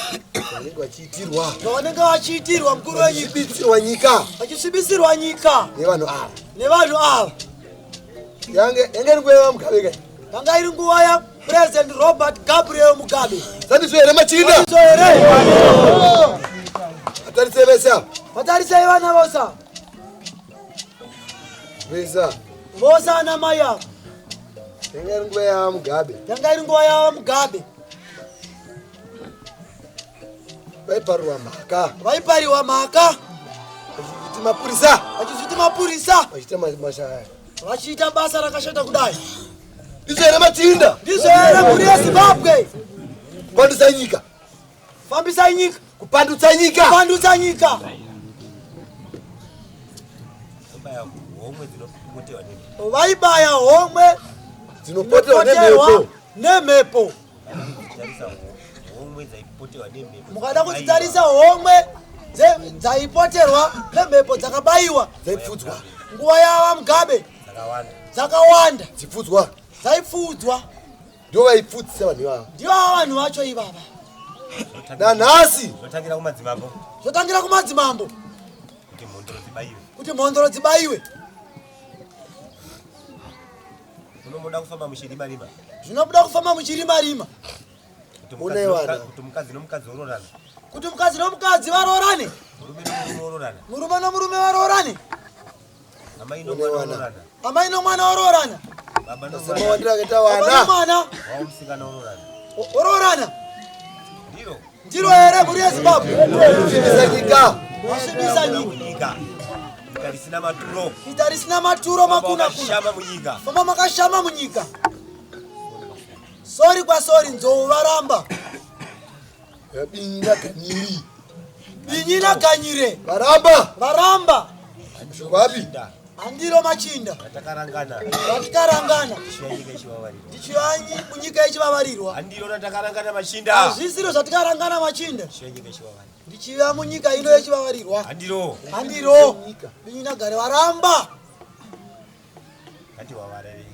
D: Vanenge vachiitirwa.
C: Zvavanenge vachiitirwa, mukuru wenyika.
D: Vachisvibisirwa nyika.
C: Vachisvibisirwa nyika.
D: Nevanhu ava.
C: Nevanhu ava.
D: Yange yange iri nguva yaVaMugabe kai.
C: Yanga iri nguva yaPresident Robert Gabriel Mugabe.
D: Sandizvo here, machinda?
C: Sandizvo here?
D: Vatarisei vese ava.
C: Vatarisei vana vose ava.
D: Vese ava.
C: Vose ana mai ava.
D: Yanga iri nguva yaVaMugabe.
C: Yanga iri nguva yaVaMugabe.
D: Vaiparirwa mhaka.
C: Vaipariwa mhaka.
D: Vachizviti mapurisa.
C: Vachizviti mapurisa.
D: Vachiita mashaya.
C: Vachiita basa rakashata kudai.
D: Ndizvo here, machinda?
C: Ndizvo here, mhuri yeZimbabwe?
D: Kupandutsa nyika.
C: Fambisai nyika.
D: Kupandutsa nyika.
C: Kupandutsa nyika.
E: Vaibaya homwe dzinopoterwa nemhepo.
C: Vaibaya homwe
D: dzinopoterwa nemhepo.
C: Nemhepo.
E: Kudzitarisa homwe dzaipoterwa nemhepo.
C: Mukada kudzitarisa homwe dzaipoterwa nemhepo dzakabayiwa
D: dzaipfudzwa
C: nguva yava Mugabe
E: dzakawanda
C: dzakawanda
D: dzipfudzwa
C: dzaipfudzwa
D: ndo vaipfudzisa vanhu ivava
C: ndivo vanhu vacho ivava.
D: Nanhasi
E: zvotangira kumadzimambo,
C: zvotangira kumadzimambo
E: kuti mhondoro dzibayiwe,
C: kuti mhondoro dzibayiwe.
E: Munomuda kufamba muchirima rima,
C: zvinobuda kufamba muchirima rima,
E: kuti
D: Unai vana.
E: kuti mukadzi nomukadzi ororana,
C: kuti mukadzi nomukadzi varoorane,
E: murume nomurume ororana,
C: murume nomurume varoorane,
E: amai
D: Une
E: nomwana
D: vana.
E: ororana,
C: amai nomwana varoorana,
E: baba nomwana
D: semawandiro akaita
C: baba
D: vana
C: nomwana
E: wavo musikana ororana.
C: oroorana.
E: Ndiro
C: Ndiro here mhuri yeZimbabwe?
D: Kusvibisa nyika.
C: Vasvibisa nyika.
E: Munyika, nyika risina maturo,
C: ita risina maturo, makuna kuna
E: shama munyika.
C: Famba makashama munyika. Sori kwasori, nzou varamba.
D: Binyi naganiri.
C: Binyi naganyire
D: varamba.
C: Varamba.
D: Zvikwapi?
C: Handiro machinda
E: ratakarangana,
C: ratikarangana
E: tichiva nyika ichivavarirwa.
C: Tichiva munyika ichivavarirwa.
E: Handiro ratakarangana machinda,
C: hazvisiro zvatikarangana machinda,
E: tichiva nyika ichivavarirwa.
C: Ndichiva munyika ino yechivavarirwa.
E: Handiro.
C: Handiro. Binyi nagare varamba.
E: Ngatiwavarerei.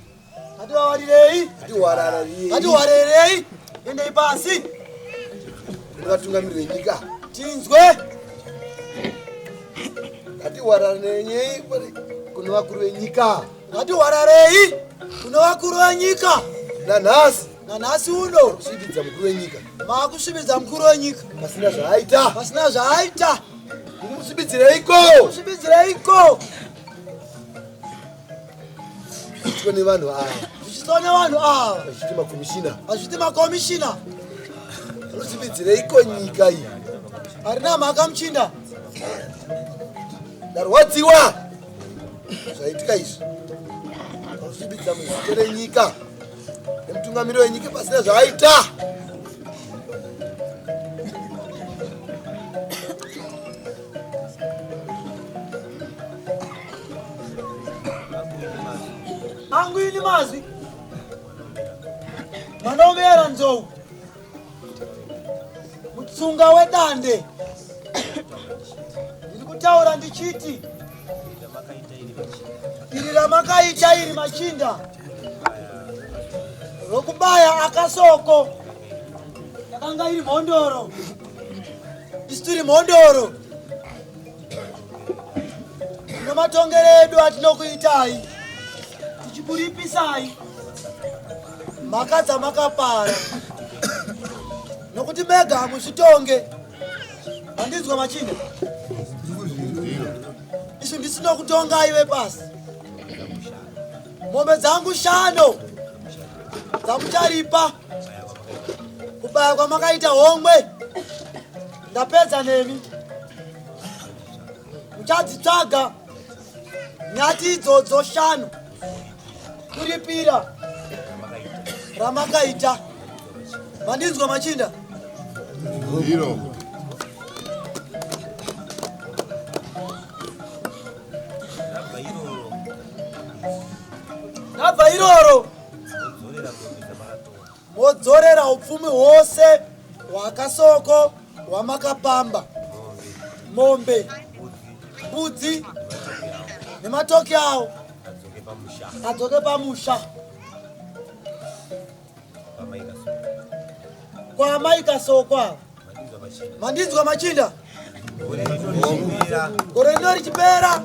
C: Ngativavarirei.
D: Ngatiwarararei.
C: Ngatiwarerei. Endei pasi.
D: Vatungamiriri venyika,
C: tinzwe.
D: Ngatiwarararei kune vakuru venyika.
C: Ngatiwararei kune vakuru venyika.
D: Nanhasi.
C: Nanhasi uno
D: kusvibidza mukuru wenyika.
C: Maakusvibidza mukuru wenyika
D: pasina zvaaita.
C: Pasina zvaaita.
D: Kumusvibidzireiko?
C: Kumusvibidzireiko?
D: Zvichiitwa nevanhu ava.
C: Zvichiitwa nevanhu ava.
D: Vachiti makomishina.
C: Vachiti makomishina.
D: Vanosvibidzireiko nyika iyi?
C: Harina mhaka muchinda.
D: Ndarwadziwa zvaitika izvi. Vanosvibidza muzita renyika nemutungamiri wenyika pasina zvaaita.
C: Angu ini mazwi mwana nzou mutsunga wedande, ndiri kutaura ndichiti iri ramakaita iri machinda rokubaya akasoko yakanga iri mhondoro, isu tiri mhondoro nematongero edu atinokuitai tichikuripisai mhaka dzamakapara nokuti mega hamuzvitonge. Handinzwa machinda, isu ndisina kutongai vepasi. Mombe dzangu shano dzamucharipa kubaya kwamakaita homwe, ndapedza nemi. Muchadzitsvaga nyati idzodzo shano kuripira ramakaita. Mandinzwa machinda?
G: Ndiro.
E: Rabva iroro.
C: Rabva iroro.
E: Modzorera mombe dzamakatora.
C: Modzorera upfumi hwose hwakasoko hwamakapamba, mombe, mbudzi nematoki awo,
E: adzoke pamusha.
C: Adzoke pamusha.
E: Pamaikasoko.
C: Kwamai Kasoko ava.
E: Mandinzwa machinda?
C: Mandinzwa machinda?
E: Gore rino richipera.
C: Gore rino richipera,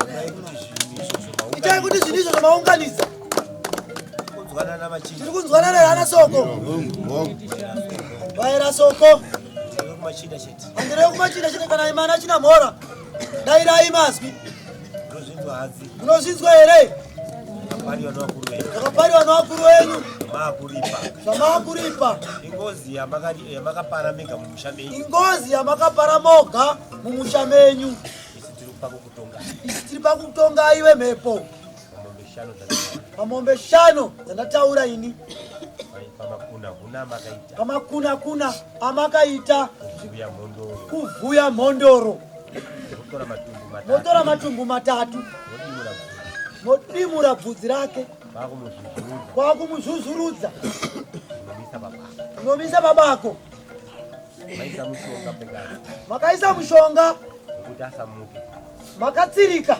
E: itai kuti zvinhu izvozvo
C: itai kuti zvinhu izvo zvamaunganidza.
E: Kunzwanana machinda?
C: Tiri kunzwanana here ana Soko? Vaera Soko.
E: Ndiri kumachinda chete.
C: Handirei kumachinda chete. Kana imana china mhora, dairai mazwi.
E: Munozvinzwa hadzi?
C: Munozvinzwa here?
E: Zvakapariwa nevakuru venyu.
C: Zvakapariwa nevakuru venyu.
E: Maakuripa.
C: Zvamaakuripa.
E: Ingozi yamakapara mega mumusha menyu.
C: Ingozi yamakapara moga mumusha menyu.
E: Isu tiri pakukutonga.
C: Isu tiri pakutonga iwe mhepo.
E: Pamombe shano dzandataura.
C: Pamombe shano dzandataura ini.
E: Pamakuna kuna amakaita.
C: Pamakuna kuna amakaita.
E: Kuvhuya mhondoro.
C: Kuvhuya mhondoro.
E: Motora matumbu matatu.
C: Motora matumbu matatu.
E: Modimura bvudzi.
C: Modimura bvudzi rake.
E: Kwakumuzvuzurudza.
C: Kwakumuzvuzurudza.
E: Kunomisa pabako.
C: Kunomisa pabako.
E: Maisa mushonga pekare.
C: Makaisa mushonga.
E: Kuti asamuke.
C: Makatsirika.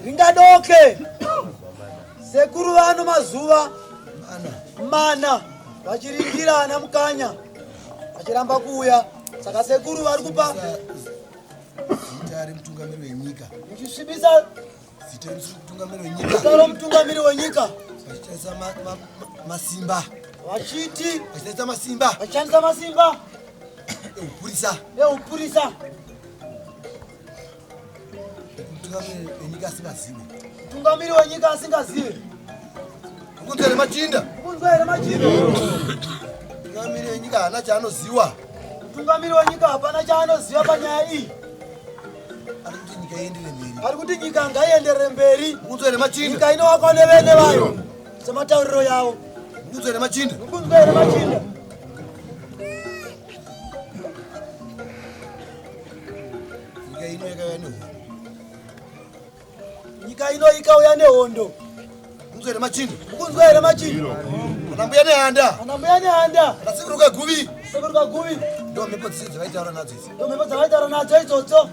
C: Ringadoke sekuru vano mazuva mana vachirindira ana mukanya vachiramba kuuya saka sekuru vari kupa
D: zita remutungamiri wenyika
C: muchisvibisa
D: zita remutungamiri wenyika
C: zita romutungamiri wenyika
D: vachishandisa masimba
C: vachiti
D: vachishandisa masimba
C: vachishandisa masimba
D: eupurisa
C: eupurisa
D: mutungamiri wenyika asingazive
C: mutungamiri wenyika asingazive
D: ukunzwa here machinda
C: ukunzwa here machinda
D: mutungamiri wenyika haana chaanoziwa
C: mutungamiri wenyika hapana chaanoziva panyaya iyi
D: ari kuti nyika ienderere mberi
C: ari kuti nyika ngaienderere mberi
D: ukunzwa here machinda
C: nyika inovakwa nevene vayo sematauriro yavo
D: ukunzwa here machinda
C: ukunzwa here machinda
D: nyika ino yakauya nehondo
C: nyika ino ikauya nehondo
D: ukunzwa here machinda
C: ukunzwa here machinda
D: ana mbuya nehanda
C: ana mbuya nehanda
D: ana sekuru kaguvi
C: sekuru kaguvi
D: ndo mhepo dzese dzavaitaura nadzo idzi
C: ndo mhepo dzavaitaura nadzo idzodzo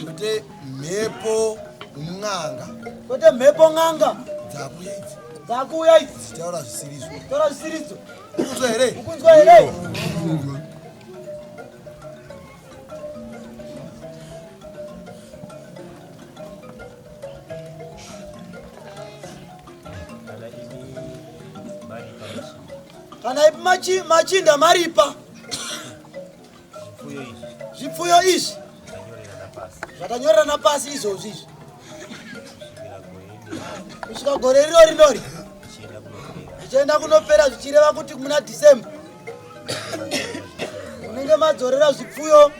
D: kwete mhepo n'anga
C: kwete mhepo n'anga
D: dzakuuya idzi
C: dzakuuya idzi
D: dzichitaura zvisirizvo
C: taura zvisiridzo
D: ukunzwa here
C: ukunzwa here
E: Kana imi maripa machinda.
C: Kana ipi machinda maripa.
E: Zvipfuyo izvi.
C: Zvipfuyo izvi.
E: Zvatanyorerana pasi.
C: Zvatanyorerana pasi izvozvi izvi. Kusvika gore rino rinori. Zvichienda kunopera zvichireva kuti muna December. Munenge madzorera zvipfuyo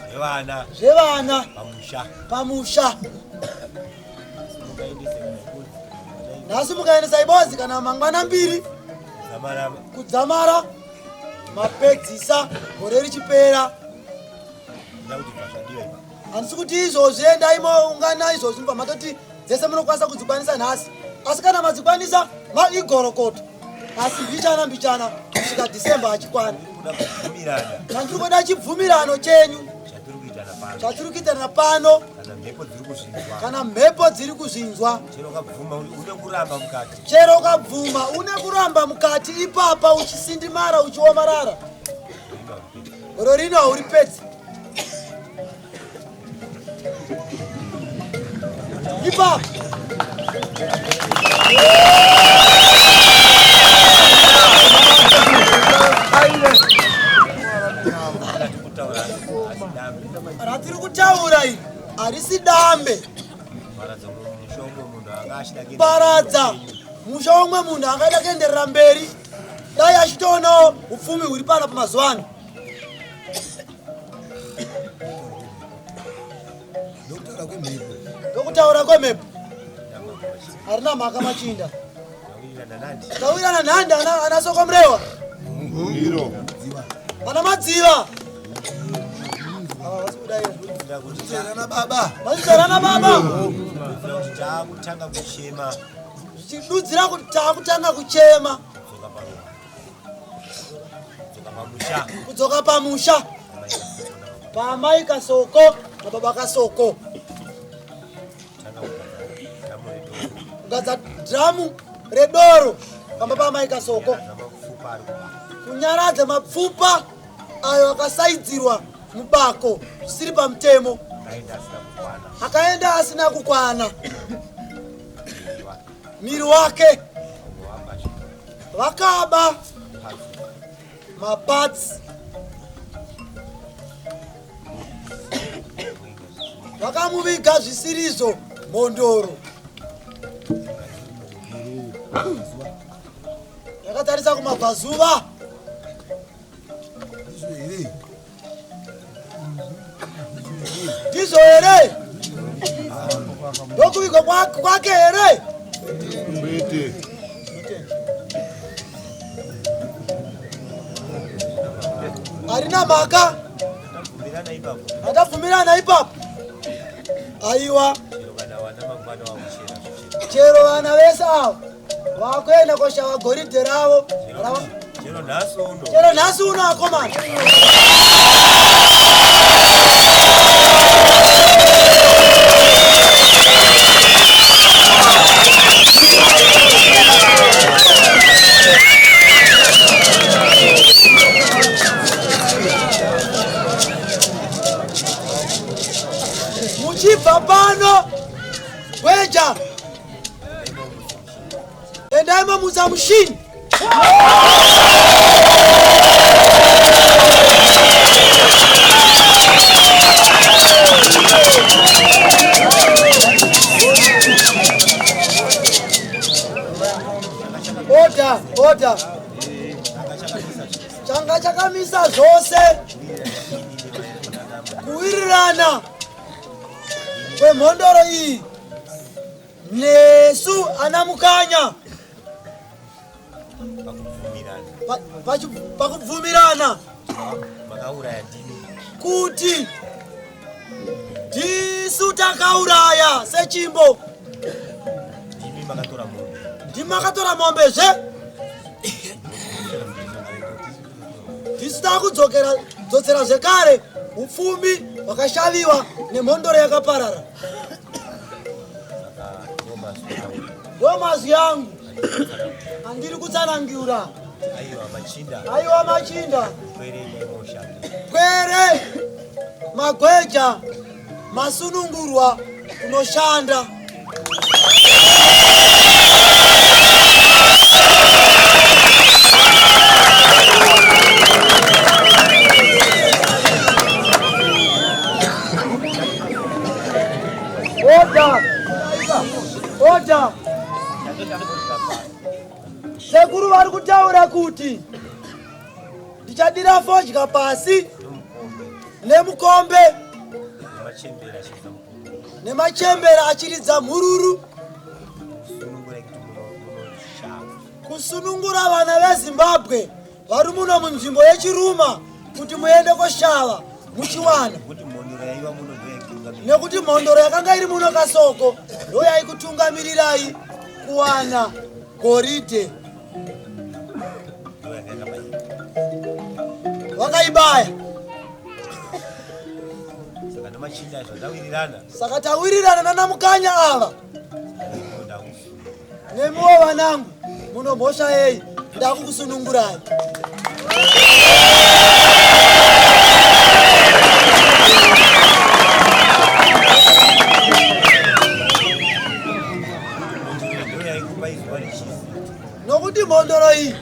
E: zvevana
C: zvevana
E: pamusha
C: pamusha nhasi mukaendesa ibozi kana mangwana mbiri kudzamara mapedzisa gore richipera handisi kuti izvozvi endai moungana izvozvi mubva matoti dzese munokwanisa kudzikwanisa nhasi asi kana madzikwanisa maigorokoto asi mbichana mbichana kusvika december achikwana chandiri kuda chibvumirano chenyu chatiri kuitana pano kana mhepo dziri kuzvinzwa chero ukabvuma une kuramba mukati ipapa uchisindimara uchiomarara gore rino hauripedzi ipapa ratiri kutaura iri harisi dambe paradza musha umwe munhu angada kuenderera mberi dai achitoonawo upfumi huri pana pamazuva ano ndokutaura kwemhepo harina mhaka machinda tawirana nhandi ana soko murewa ana madziva
D: Mazvidzerana
C: baba
E: takutanga kuchema
C: zvichidudzira kuti takutanga kuchema kudzoka pamusha pamai kasoko nababa kasoko kugadza dhiramu redoro pamba pamai kasoko kunyaradza mapfupa ayo akasaidzirwa mubako zvisiri pamutemo akaenda asina kukwana miri wake vakaba mapatsi Vakamuviga zvisirizvo mhondoro. Yakatarisa kumabvazuva. Ndizvo here? Ndokuvigwa kwake here? Harina mhaka. Atabvumirana ipapo. Aiwa. Chero vana vese ava vakuenda koshava goridhe ravo. Chero nhasi uno akomana. Muchibva pano gweja endai mamutsa mushini. Order, order. Changa chakamisa zvose kuwirirana kwemhondoro iyi nesu ana Mukanya pakubvumirana kuti tisu takauraya sechimbo ndimi makatora mombe zve tisu takudzokera dzotsera zvekare upfumi hwakashaviwa nemhondoro yakaparara. Ndo mazwi angu andiri kutsanangura. Aiwa machinda, pwere magweja masunungurwa kunoshanda. Order! Order! Sekuru vari kutaura kuti ndichadira fodya pasi nemukombe nemachembera achiridza mhururu kusunungura vana veZimbabwe vari muno munzvimbo yeChiruma kuti muende koshava muchiwana nekuti mhondoro yakanga iri muno Kasoko ndo yaikutungamirirai kuwana goridhe. Vakaibaya. Saka tawirirana nana Mukanya ava nemiwo vanangu muno mhosva yei ndakukusunungurai. Nokuti mhondoro iyi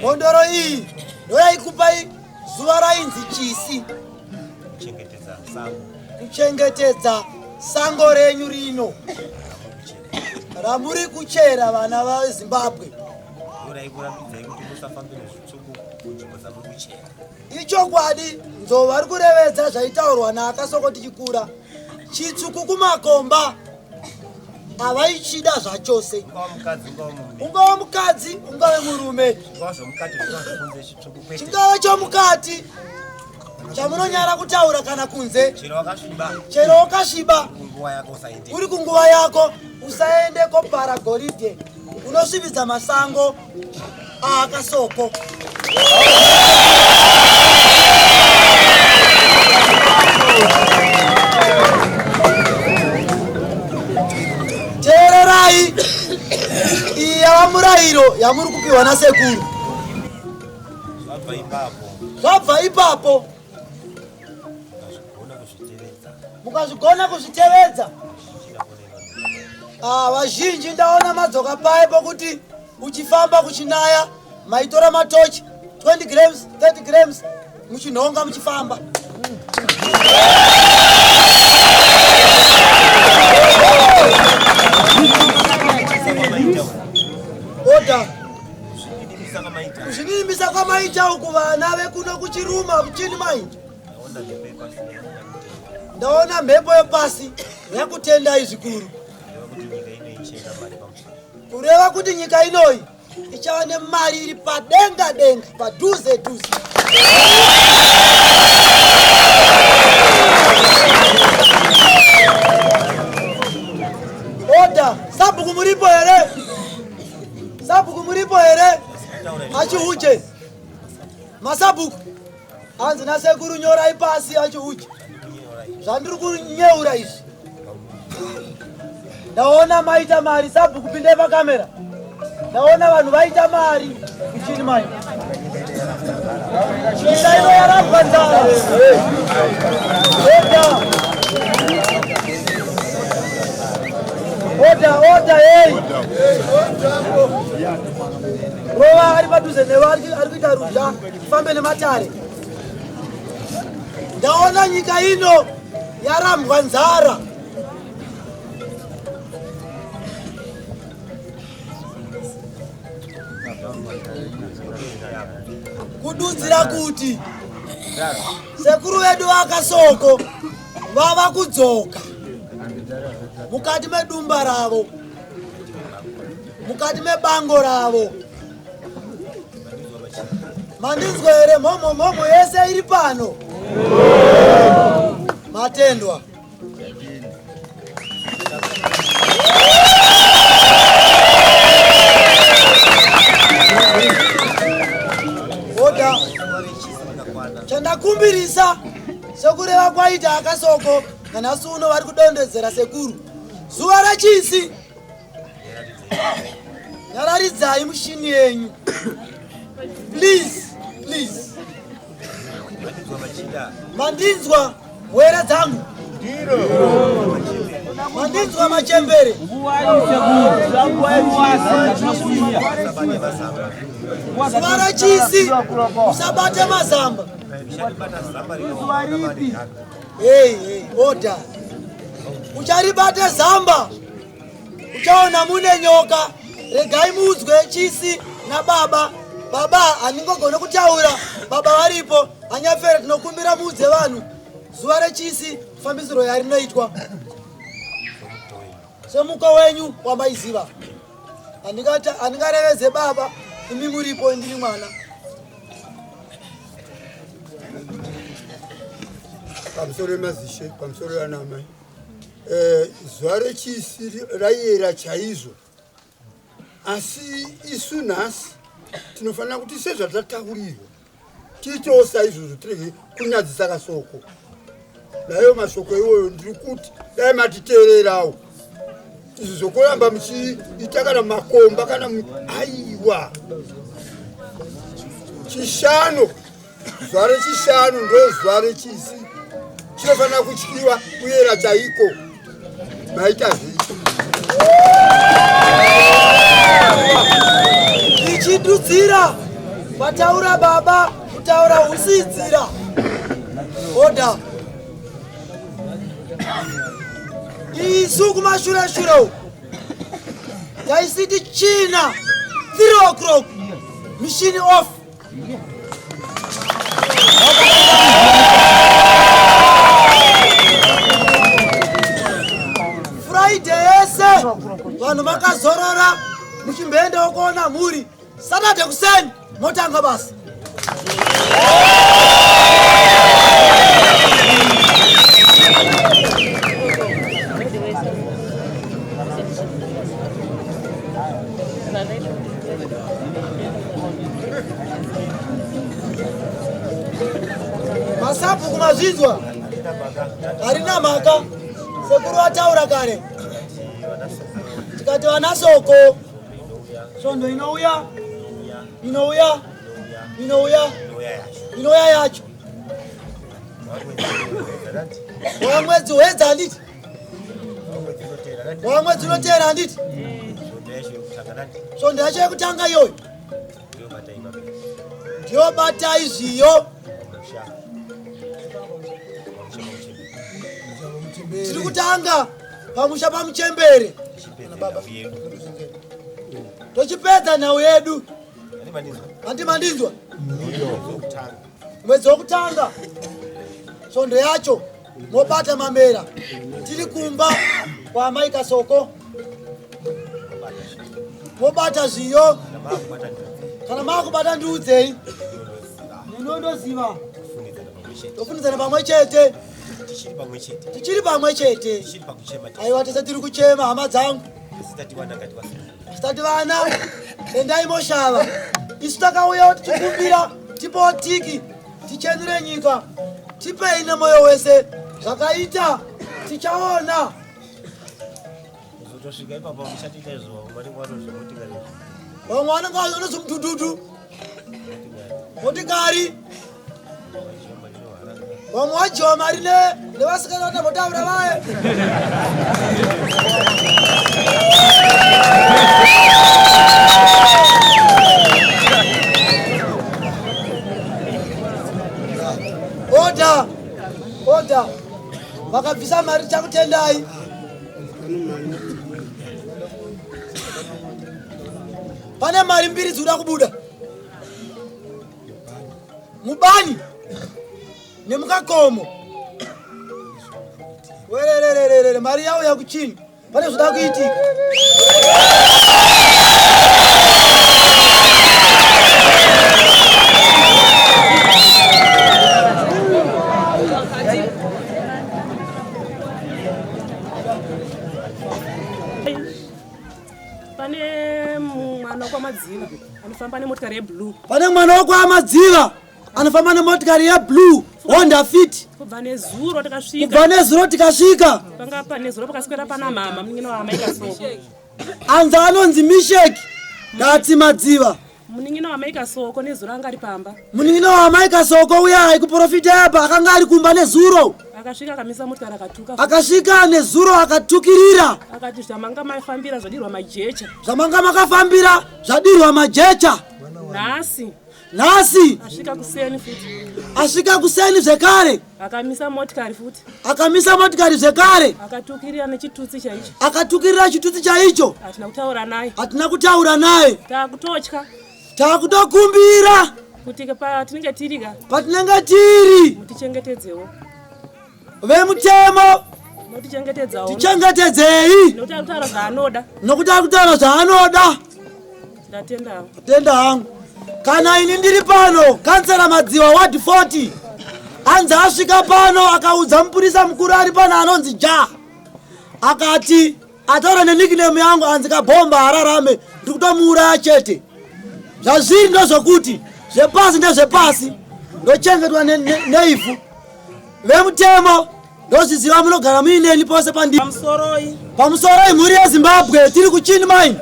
C: mhondoro iyi ndoyaikupai zuva rainzi chisi kuchengetedza sango renyu rino ramuri kuchera vana vaZimbabwe. Ichokwadi nzou vari kurevedza zvaitaurwa naAkasoko tichikura. Chitsvuku kumakomba havaichida zvachose. Ungava mukadzi ungave murume, chingava chomukati chamunonyara kutaura kana kunze, chero wakasviba uri kunguva yako usaende kopara goridhe, unosvibidza masango aAkasoko. Teererai, iyi yava murayiro yamuri kupiwa nasekuru. Zvabva ipapo mukazvigona kuzvitevedza, vazhinji ndaona madzoka paye pokuti uchifamba kuchinaya maitora matochi 20 grams 30 grams. Muchinhonga muchifamba. Oda. Kuzvinimisa kwamaita uku vana vekuno kuchiruma kuchini mai. Ndaona mhepo yepasi yakutendai zvikuru. Kureva kuti nyika inoyi ichava nemari iri padenga denga padhuze dhuze. Oda, sabhuku muripo here? Sabhuku muripo here? Achihuje. Masabhuku. Hanzi nasekuru nyorai pasi achihuje. Zvandiri kunyeura izvi. Ndaona maita mari sabhuku pindai pakamera. Ndaona vanhu vaita mari kuchini mai. Nyika ino yarambwa nzara. Oda. Oda, oda, hey. Rova ari padhuze newe ari kuita ruzha, tifambe nematare. Ndaona nyika ino yarambwa nzara. Kududzira kuti sekuru vedu vakasoko vava kudzoka mukati medumba ravo, mukati mebango ravo. Mandinzwa here mhomho mhomho yese iri pano? Matendwa. Oda. Chandakumbirisa sekureva kwaita akasoko nanhasi uno vari kudondedzera sekuru zuva rachisi Nyararidzai mushini yenyu. Please, please. Mandinzwa wera dzangu. Mandinzwa machembere. Zuva rachisi usabate mazamba. Hey, hey, order. Ucharibate zamba. Uchaona mune nyoka, regai muudzwe chisi nababa. Baba handingogone kutaura, baba varipo. Anyafere tinokumbira muudze vanhu zuva rechisi fambisiro yarinoitwa semuko wenyu wamaiziva. Handingareveze baba, imi muripo, ndiri mwana.
G: Pamusoro yemazishe, pamusoro yanamai. Eh, zuva rechisi raiyera chaizvo asi isu nhasi tinofanira kuti sezvatataurirwa tiitewo saizvozvo tirege kunyadzisa kasoko naiyo mashoko iwoyo ndiri kuti dai matiteererawo izvi zvokuramba muchiita kana makomba kana aiwa chishanu Zuva rechishanu ndozuva rechisi chinofanira kutyiwa kuyera chaiko. Maita zvii?
C: Ichidudzira pataura baba kutaura husidzira. Order. Isu kumashure shure uku taisiti china 3 o'clock machine off. Friday yese vanhu vakazorora muchimboendawo kuona mhuri. Saturday kuseni motanga basa. Masabhuku mazvinzwa, harina mhaka. Sekuru vataura kare, tikati vana soko svondo inouya inouya inouya inouya yacho wamwedzi hwedza handiti wamwedzi unoteera handiti svondo yacho yekutanga iyoyo ndiyo batai zviyo
E: pamusha
C: Tiri kutanga pamusha pamuchembere. Tochipedza nhau yedu. Handi mandinzwa? Mwedzi wokutanga svondo yacho mobata mamera tiri kumba kwaamai Kasoko mobata zviyo kana maakubata ndiudzei ndinondoziva tofunidzana pamwe chete tichiri pamwe chete aiwa tese tiri kuchema hama dzangu tati vana endai moshava isu takauya tichikumbira tipewo tiki tichenure nyika tipei nemoyo wese zvakaita tichaona
E: Kuzotosvika ipapo muchatiita izvo vamwe vanenge vanozvimotikari.
C: Vamwe vanenge vanozvimudhudhudhu. Motikari. Vamwe vadyiwa mari ne nevasikana vatambotaura vaye. Order! Order! Vakabvisa mari chakutendai. Pane mari mbiri dzikuda kubuda mubani nemukakomo. Wererererere, mari yauya kuchini, pane zvoda kuitika.
F: Pane mwana wekwaMadziva anofamba nemotikari yeblue.
C: Pane mwana wekwaMadziva anofamba nemotikari yeblue Honda Fit.
F: Kubva nezuro tikasvika.
C: Kubva nezuro tikasvika.
F: Panga pane zuro pakaswera pana mama munin'ina waamai Kasoko.
C: Anzi anonzi Mishek Gatsi Madziva.
F: Munin'ina waamai Kasoko nezuro anga ari pamba.
C: Munin'ina waamai Kasoko uya aikuprofita apa akanga ari kumba nezuro.
F: Akasvika akamisa motikari akatuka.
C: Akasvika nezuro akatukirira.
F: Akati zvamanga mafambira zvadirwa majecha.
C: Zvamanga makafambira zvadirwa majecha.
F: Nhasi.
C: Nhasi.
F: Asvika kuseni futi.
C: Asvika kuseni zvekare.
F: Akamisa motikari futi.
C: Akamisa motikari zvekare.
F: Akatukirira nechitutsi chaicho.
C: Akatukirira chitutsi chaicho.
F: Hatina kutaura naye.
C: Hatina kutaura naye.
F: Takutotya.
C: Takutokumbira.
F: Kuti patinenge tiri ka.
C: Patinenge tiri.
F: Mutichengetedzewo.
C: Vemutemo.
F: Mutichengetedzawo.
C: Tichengetedzei.
F: Nokuti ari kutaura zvaanoda.
C: Nokuti ari kutaura zvaanoda.
F: Ndatenda hangu.
C: Tenda hangu. Kana ini ndiri pano, kansela Madziwa ward 40 anzi asvika pano akaudza mupurisa mukuru ari pano anonzi Ja. Akati ataura nenickname yangu anzi kabhomba hararame, ndiri kutomuuraya chete. Zvazviri ndezvokuti zvepasi ndezvepasi, ndochengetwa neivhu. Vemutemo ndozviziva munogara muineni pose pandi.
I: Pamusoroi.
C: Pamusoroi mhuri yeZimbabwe tiri kuchini mine.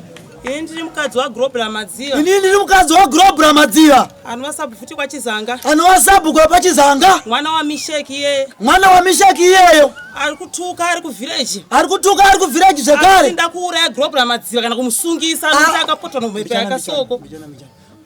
I: Ini ndiri mukadzi waGrobra Madziva.
C: Ini ndiri mukadzi waGrobra Madziva.
I: Anova sabhuku futi kwaChizanga.
C: Anova sabhuku wepaChizanga.
I: Mwana waMisheki iyeye.
C: Mwana waMisheki iyeyo.
I: Ari kutuka ari kuvillage.
C: Ari kutuka ari kuvillage zvekare.
I: Ari kuuraya Grobra Madziva kana kumusungisa nokuti akapotwa nomhepo yakasoko.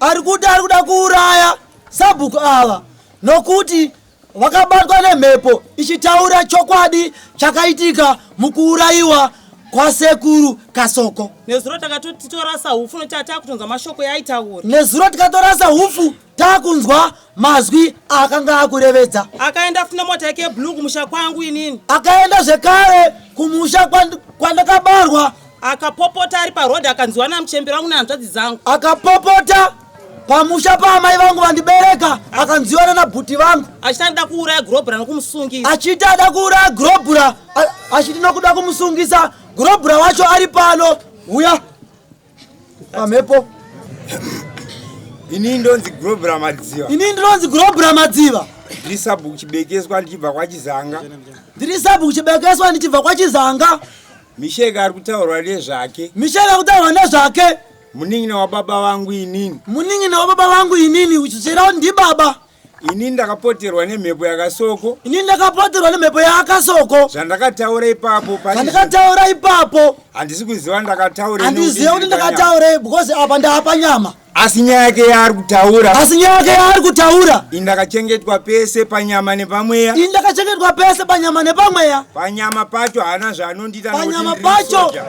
C: Ari kuti ari kuda kuuraya sabhuku ava nokuti vakabatwa nemhepo ichitaura chokwadi chakaitika mukuurayiwa kwasekuru Kasoko.
I: Nezuro takatotitorasa hupfu nokuti takutonzwa mashoko yaitaura.
C: Nezuro tikatorasa hupfu takunzwa mazwi akanga akurevedza.
I: Akaenda futi nemota yake yeblue kumusha kwangu inini.
C: Akaenda zvekare kumusha kwandakabarwa.
I: Akapopota ari paroad akanziwa namuchembere wangu nehanzvadzi dzangu.
C: Akapopota pamusha paamai vangu vandibereka akanziwa nanabhuti vangu.
I: Achiti anoda kuuraya Grobra nokumusungisa.
C: Achiti ada kuuraya Grobra achiti nokuda kumusungisa. Grobra wacho ari pano. Huya pamhepo.
G: Ini ndonzi Grobra Madziva.
C: Ini ndinonzi Grobra Madziva.
G: Ndiri sabhuku Chibekeswa ndichibva kwaChizanga.
C: Ndiri sabhuku Chibekeswa ndichibva kwaChizanga.
G: Misheka ari kutaurwa nezvake.
C: Misheka ari kutaurwa nezvake.
G: Munin'ina wababa vangu inini.
C: Munin'ina wababa vangu inini, uchichera kuti ndibaba.
G: Inini ndakapoterwa nemhepo yakasoko.
C: Inini ndakapoterwa nemhepo yakasoko.
G: Zvandakataura ipapo.
C: Zvandakataura ipapo.
G: Handisi kuziva ndakataurei.
C: Handiziva kuti ndakataurei because apa ndaapa nyama.
J: Asi nyaya yake yaari kutaura,
C: Asi nyaya yake yaari kutaura,
J: ini ndakachengetwa pese panyama nepamweya.
C: Ini ndakachengetwa pese panyama nepamweya.
J: Panyama pacho haana zvaanondiita nokuti
C: Panyama
J: ndiri
C: pacho
J: soja.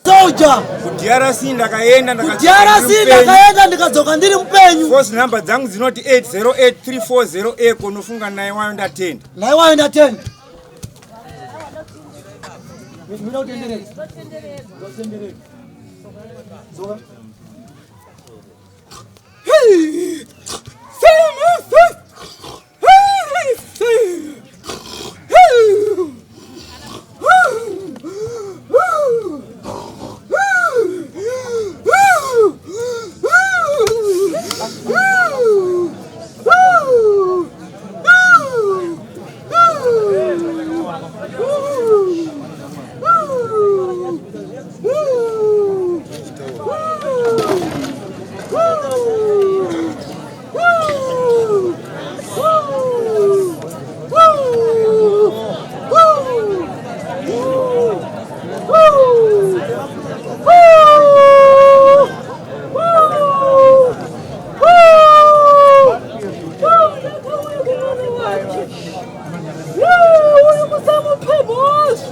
C: Soja.
J: KuDRC ndakaenda.
C: KuDRC ndakaenda ndikadzoka ndiri mupenyu.
J: Force number dzangu dzinoti 808340 eko unofunga naye wayo ndatenda.
C: Naye wayo ndatenda.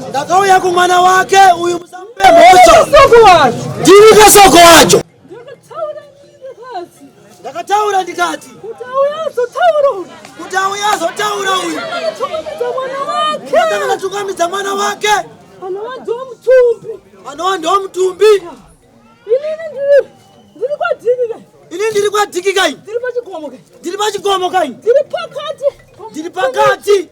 C: Ndakauya kumwana wake uyu, musamupe mhosva. Ndiri kasoko wacho. Ndakataura ndikati kuti auya azotaura uyu, atanga natungamidza mwana wake anova ndiwo mutumbi. Ini ndiri kwadhiki kai, ndiri pachikomo kai, ndiri pakati.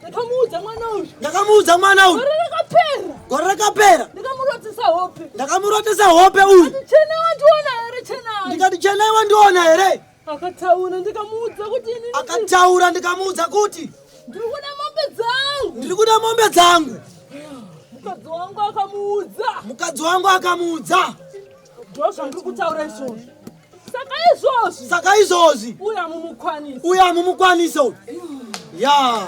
F: Ndakamuudza mwana uyu.
C: Ndakamuudza mwana uyu
F: Gore rakapera.
C: Gore rakapera.
F: Ndikamurotesa hope.
C: Ndakamurotesa hope uyu.
F: Chena wandiona here chenai?
C: Ndikati chenai wandiona here?
F: Akataura ndikamuudza kuti ini
C: Akataura ndikamuudza kuti
F: ndiri kuda mombe dzangu.
C: Ndiri kuda mombe dzangu.
F: Mukadzi wangu akamuudza.
C: Mukadzi wangu akamuudza.
F: Ndo zvandiri kutaura izvozvo. Saka izvozvi.
C: Saka izvozvi.
F: Uya mumukwanisa.
C: Uya mumukwanisa uyu. Ya.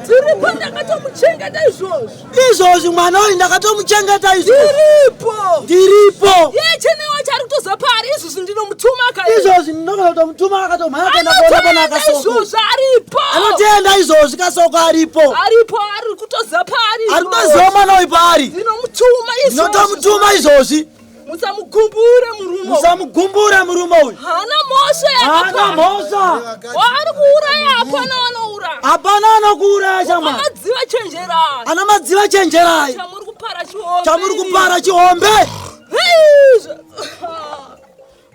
F: Tiripo ndakatomuchengeta izvozvi.
C: Izvozvi mwana uyu ndakatomuchengeta izvozvi.
F: Ndiripo.
C: Ndiripo.
F: Iye chene wacho ari kutoziva paari izvozvi ndinomutuma ka.
C: Izvozvi ndinogona kutomutuma akatomhanya kuenda kuona pana
F: Anotoenda
C: kasoko.
F: izvozvi aripo.
C: Anotenda izvozvi kasoko aripo.
F: Aripo ari kutoziva paari.
C: Ari kutoziva mwana uyu paari.
F: Ndinomutuma izvozvi.
C: Ndinotomutuma izvozvi.
F: Musamugumbure murume.
C: Musamugumbure murume uyu.
F: Haana mhosva
C: Haana
F: yakapara.
C: mhosva.
F: Waari kuuraya hapana anouraya.
C: Hapana anokuuraya shamwari.
F: Madziva chenjerai.
C: Ana madziva chenjerai.
F: Chamuri kupara chihombe.
C: Chamuri kupara chihombe.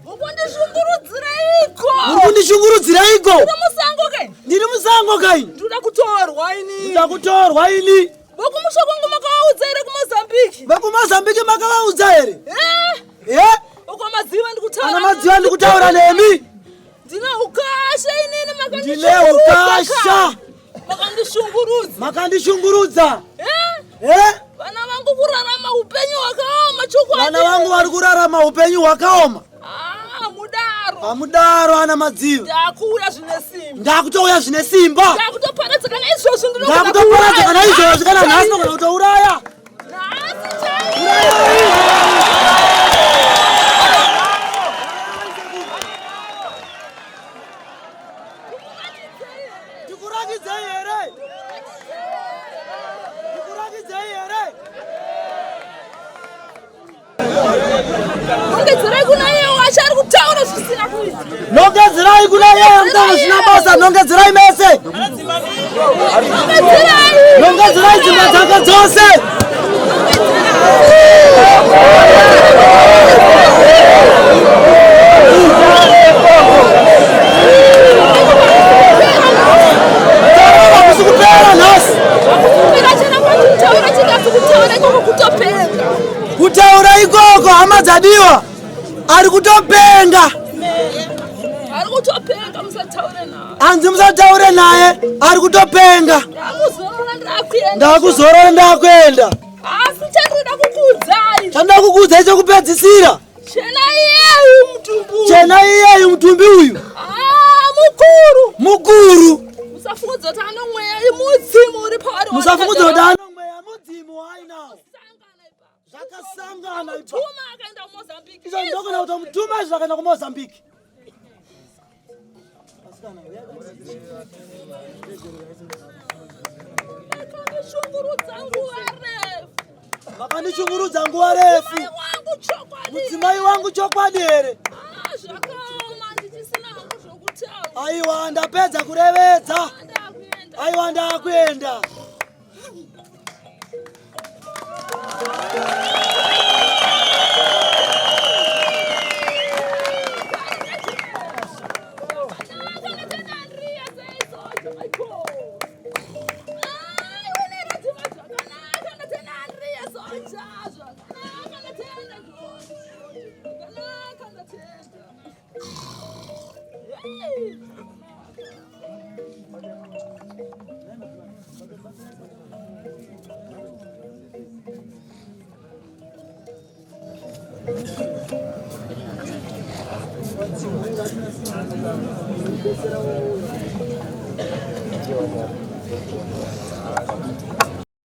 F: Mukundishungurudzireiko?
C: Muri kundishungurudzireiko?
F: Ndiri musango kai.
C: Ndiri musango kai.
F: Ndinoda kutorwa ini.
C: Ndinoda kutorwa ini.
F: Vokumusha kwangu makavaudza here kuMozambique?
C: Vekumozambique makavaudza here?
F: Eh?
C: Eh?
F: Uko madziva ndikutaura.
C: Ana madziva ndikutaura nemi.
F: Ndine ukasha inini
C: Ndine ukasha.
F: Makandishungurudza.
C: Makandishungurudza.
F: Eh?
C: Eh?
F: Vana vangu kurarama upenyu hwakaoma chokwadi.
C: Vana vangu vari kurarama upenyu hwakaoma.
F: Ah, mudaro.
C: Hamudaro ana madziva.
F: Ndakuuya zvine simba.
C: Ndakutouya zvine simba.
F: Ndakutoparadza kana izvozvi ndinogona
C: Ndakutoparadza kana
F: kuuraya.
C: izvozvi kana nhasi ndinogona kutouraya. Tikurakidzei here? Tikurakidzei here?
F: Nongedzerai kuna iye wacho ari kutaura zvisina kuita.
C: Nongedzerai kuna iye ari kutaura zvisina basa, nongedzerai mese.
F: Nongedzerai.
C: Nongedzerai dzimba dzake dzose. Hakusi kupera nhasi.
F: Kupera chena kwachitaura chikasi kutaura ikoko kutopenga.
C: Kutaura ikoko hama dzadiwa ari kutopenga.
F: Ari kutopenga musataure naye.
C: Hanzi musataure naye ari kutopenga.
F: Ndakuzorora ndakuenda.
C: Ndakuzorora ndakuenda.
F: Asi chandiri
C: Chandinoda kukuudzai chekupedzisira.
F: Chena iyeyu mutumbi uyu.
C: Chena iyeyu mutumbi uyu.
F: Ah, mukuru.
C: Mukuru.
F: Musafungudza kuti ano mweya mudzimu uri paari.
C: Musafungudza kuti ano mweya mudzimu wainawo. Zvakasangana ipa.
F: Mutuma akaenda kuMozambique.
C: Izvo ndokona kuti mutuma izvo akaenda kuMozambique.
F: Makandishungurudza nguva refu.
C: Makandishungurudza nguva refu. Mudzimai wangu chokwadi here?
F: Ah, zvakaoma ndichisina hangu zvokutaura.
C: Aiwa ndapedza kurevedza. Aiwa ndakuenda.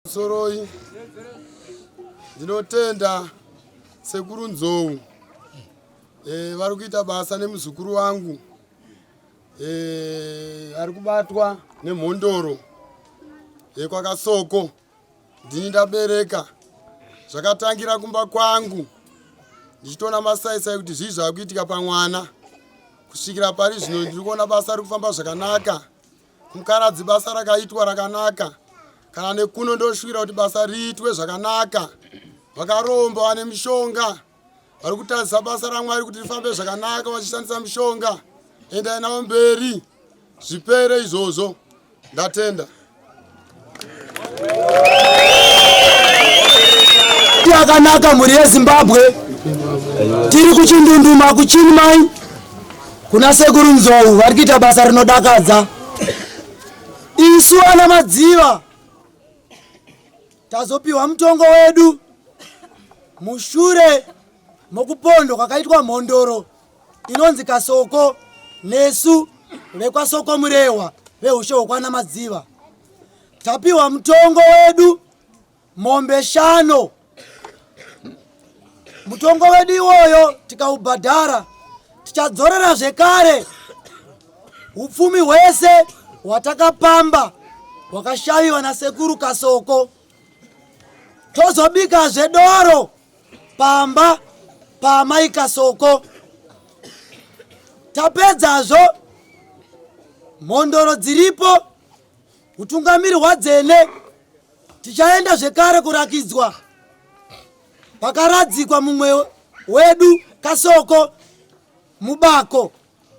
G: Soroi ndinotenda sekuru Nzou e, vari kuita basa nemuzukuru wangu e, ari kubatwa nemhondoro yekwakasoko ndini ndabereka zvakatangira kumba kwangu ndichitoona masaisai kuti zvii zvakuitika pamwana kusvikira pari zvino ndiri kuona basa riri kufamba zvakanaka kumukaradzi basa rakaitwa rakanaka kana nekuno ndoshuwira kuti basa riitwe zvakanaka vakaromba vane mishonga vari kutadzisa basa ramwari kuti rifambe zvakanaka vachishandisa mishonga endai navo mberi zvipere izvozvo ndatenda
C: Yakanaka mhuri yeZimbabwe, tiri kuchindunduma kuChinmai kuna sekuru Nzou vari kuita basa rinodakadza. Isu ana Madziva tazopiwa mutongo wedu mushure mokupondwa kwakaitwa mhondoro inonzi Kasoko nesu vekwaSoko Murehwa veushe hwekwana Madziva. Tapiwa mutongo wedu mombe shano. Mutongo wedu iwoyo tikaubhadhara tichadzorera zvekare upfumi hwese hwatakapamba hwakashaviwa nasekuru Kasoko. Tozobikazve doro pamba paamai Kasoko. Tapedzazvo mhondoro dziripo utungamiri hwadzene tichaenda zvekare kurakidzwa pakaradzikwa mumwe wedu Kasoko mubako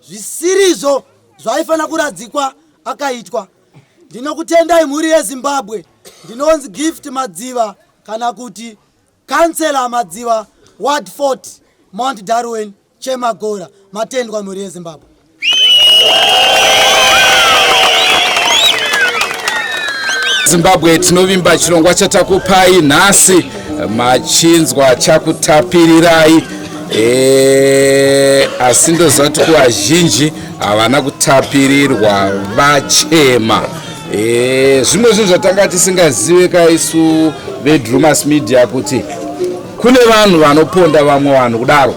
C: zvisirizvo zvaifanira kuradzikwa akaitwa. Ndinokutendai mhuri yeZimbabwe. Ndinonzi Gift Madziva kana kuti Councillor Madziva Ward 40 Mount Darwin Chemagora. Matendwa mhuri yeZimbabwe.
A: Zimbabwe tinovimba chirongwa chatakupai nhasi machinzwa chakutapirirai e, asi ndoziva kuti kuvazhinji havana kutapirirwa vachema e, zvimwe zvinhu zvatanga tisingazive ka isu vedrumas media kuti kune vanhu vanoponda vamwe vanhu kudaro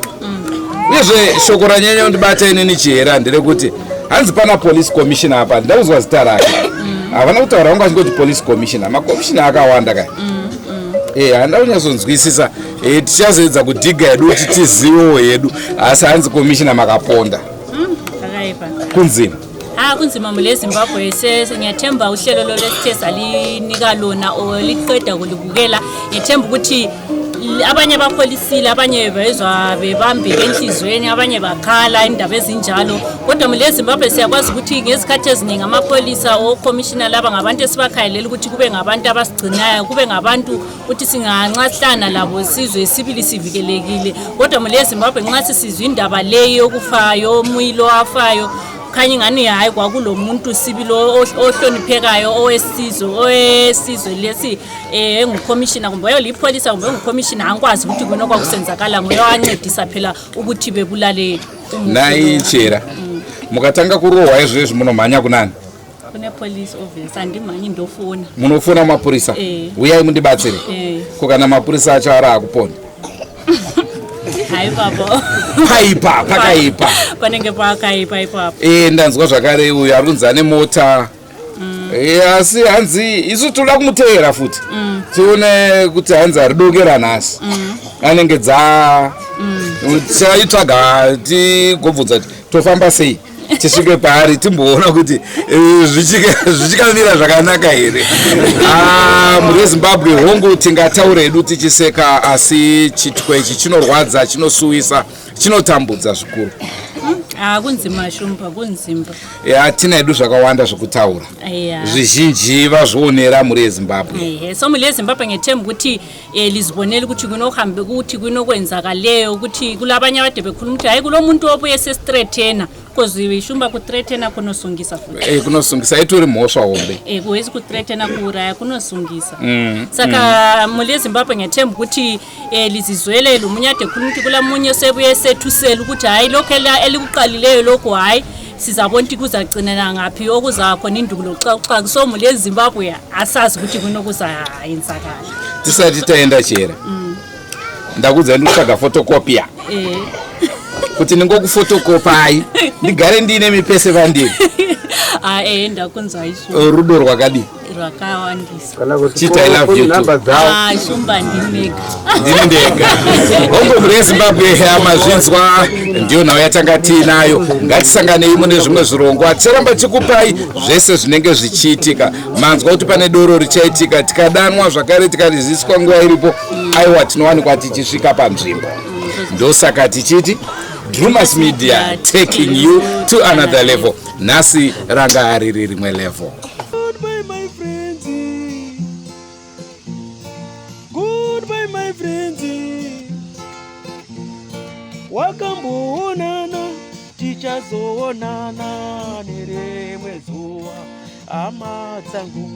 A: uyezve shoko ranyanya kundibata inini chihera nderekuti hanzi pana police commissioner apa handina kuzwa zita rake havana kutaura vangu vachingoti police commissioner makomishina akawanda ka Eh, handina kunyatsonzwisisa eh, tichazoedza kudhiga hedu kuti tizivewo hedu asi hanzi komishina makaponda
B: Pakaipa.
A: Kunzima.
B: Ha kunzima mule Zimbabwe ngiyathemba uhlelo lolu esithe salinika lona or liqeda kulibukela ngiyethemba ukuthi abanye bapholisile abanye bezwa bebambeke enhliziyweni abanye bakhala indaba ezinjalo kodwa mule Zimbabwe siyakwazi ukuthi ngezikhathi eziningi amapholisa okhomishina laba ngabantu esibakhayelela ukuthi kube ngabantu abasigcinayo kube ngabantu ukuthi singanxa sihlangana labo sizwe sibili sivikelekile kodwa mule Zimbabwe nxa sisizwa indaba leyi yokufayo omuyi lo afayo. Khanya ingani hayi kwakulo muntu sibili ohloniphekayo owesizwe owesizwe lesi engukhomishina kumbe wayelipholisa kumbe engukhomishina, angikwazi ukuthi kona kwakusenzakala nguye owancedisa phela ukuthi bebulale umufi
A: Nai
B: lo.
A: Chera, mukatanga kurohwa izvezvi munomhanya kunani?
B: Kune police office, andimhanyi, ndofona.
A: Munofona mapurisa?
B: Eh.
A: Uyai mundibatsire.
B: Eh.
A: Ko kana mapurisa acho ari akuponda?
B: Hayi baba.
A: Paipa, pakaipa.
B: Panenge pakaipa ipapo.
A: E, ndanzwa zvakare uyu ari kunzi ane mota. E, asi hanzi isu toda kumuteera futi tione kuti hanzi aridokera nhasi anenge dza tichaitsvaga, tigobvunza kuti tofamba sei tisvike paari, timboona kuti zvichikamira zvakanaka here. Ah, mhuri yeZimbabwe, hongu tingataura hedu tichiseka, asi chitiko ichi chinorwadza, chinosuwisa, chinotambudza zvikuru.
B: Ah, kunzima Shumba, kunzima.
A: Hatina hedu zvakawanda zvekutaura. Zvizhinji vazvionera, mhuri yeZimbabwe.
B: Ehe, so mhuri yeZimbabwe, ngethemba ukuthi lizibonele ukuthi kunohambe ukuthi kunokwenzakaleyo, ukuthi kulabanye abade bekhuluma ukuthi hayi, kulo muntu obuye sesithreatena, because Shumba, kuthreatena kunosungisa futi.
A: Kunosungisa, itori mhosva hombe.
B: Kuwezi kuthreatena kuuraya kunosungisa. Saka mhuri yeZimbabwe, ngethemba ukuthi lizizwele lo munye ade khuluma ukuthi kulamunye sebuye sethusela ukuthi hhayi, lokhu elikuqalileyo lokhu, hhayi, sizabona ukuthi kuzagcinela ngaphi, okuzakhona induku lokuxakuxaku. So mhuri yeZimbabwe, asazi ukuthi kunokuzayenzakala.
A: Tisati taenda, Chera, ndakuudza ndikutsvaga photocopier kuti ndingokufotokopai ndigare ndiine mipese vandiri.
B: Ah, ndakunzwa izvo.
A: Rudo rwakadii?
B: Rwakawandisa.
A: Chiti I love you too.
B: Ah, Shumba, ndimega.
A: Ndini ndega. Hongu, mhuri yeZimbabwe, mazvinzwa, ndiyo nhau yatanga tiinayo. Ngatisanganei mune zvimwe zvirongwa, ticharamba tichikupai zvese zvinenge zvichiitika. Manzwa kuti pane doro richaitika, tikadanwa zvakare, tikariziswa nguva iripo, aiwa, tinowanikwa tichisvika panzvimbo. Ndosaka tichiti Drumas Media, taking you to another level. Nhasi ranga riri rimwe level.
K: Goodbye, my friends. Goodbye, my friends. Wakamboonana, tichazoonana nerimwe zuva, hama dzangu.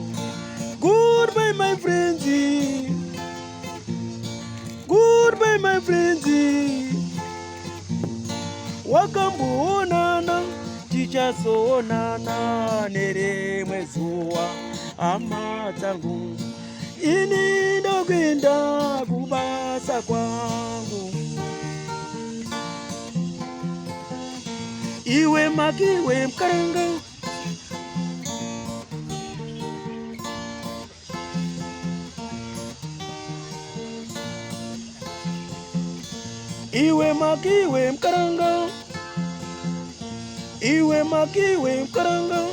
K: Goodbye, my friends. Goodbye, my friends. Wakamboonana, tichazoonana nerimwe zuva, hama dzangu. Ini ndokuenda kubasa kwangu. Iwe makiwe mukaranga. Iwe makiwe mukaranga. Iwe makiwe mukaranga.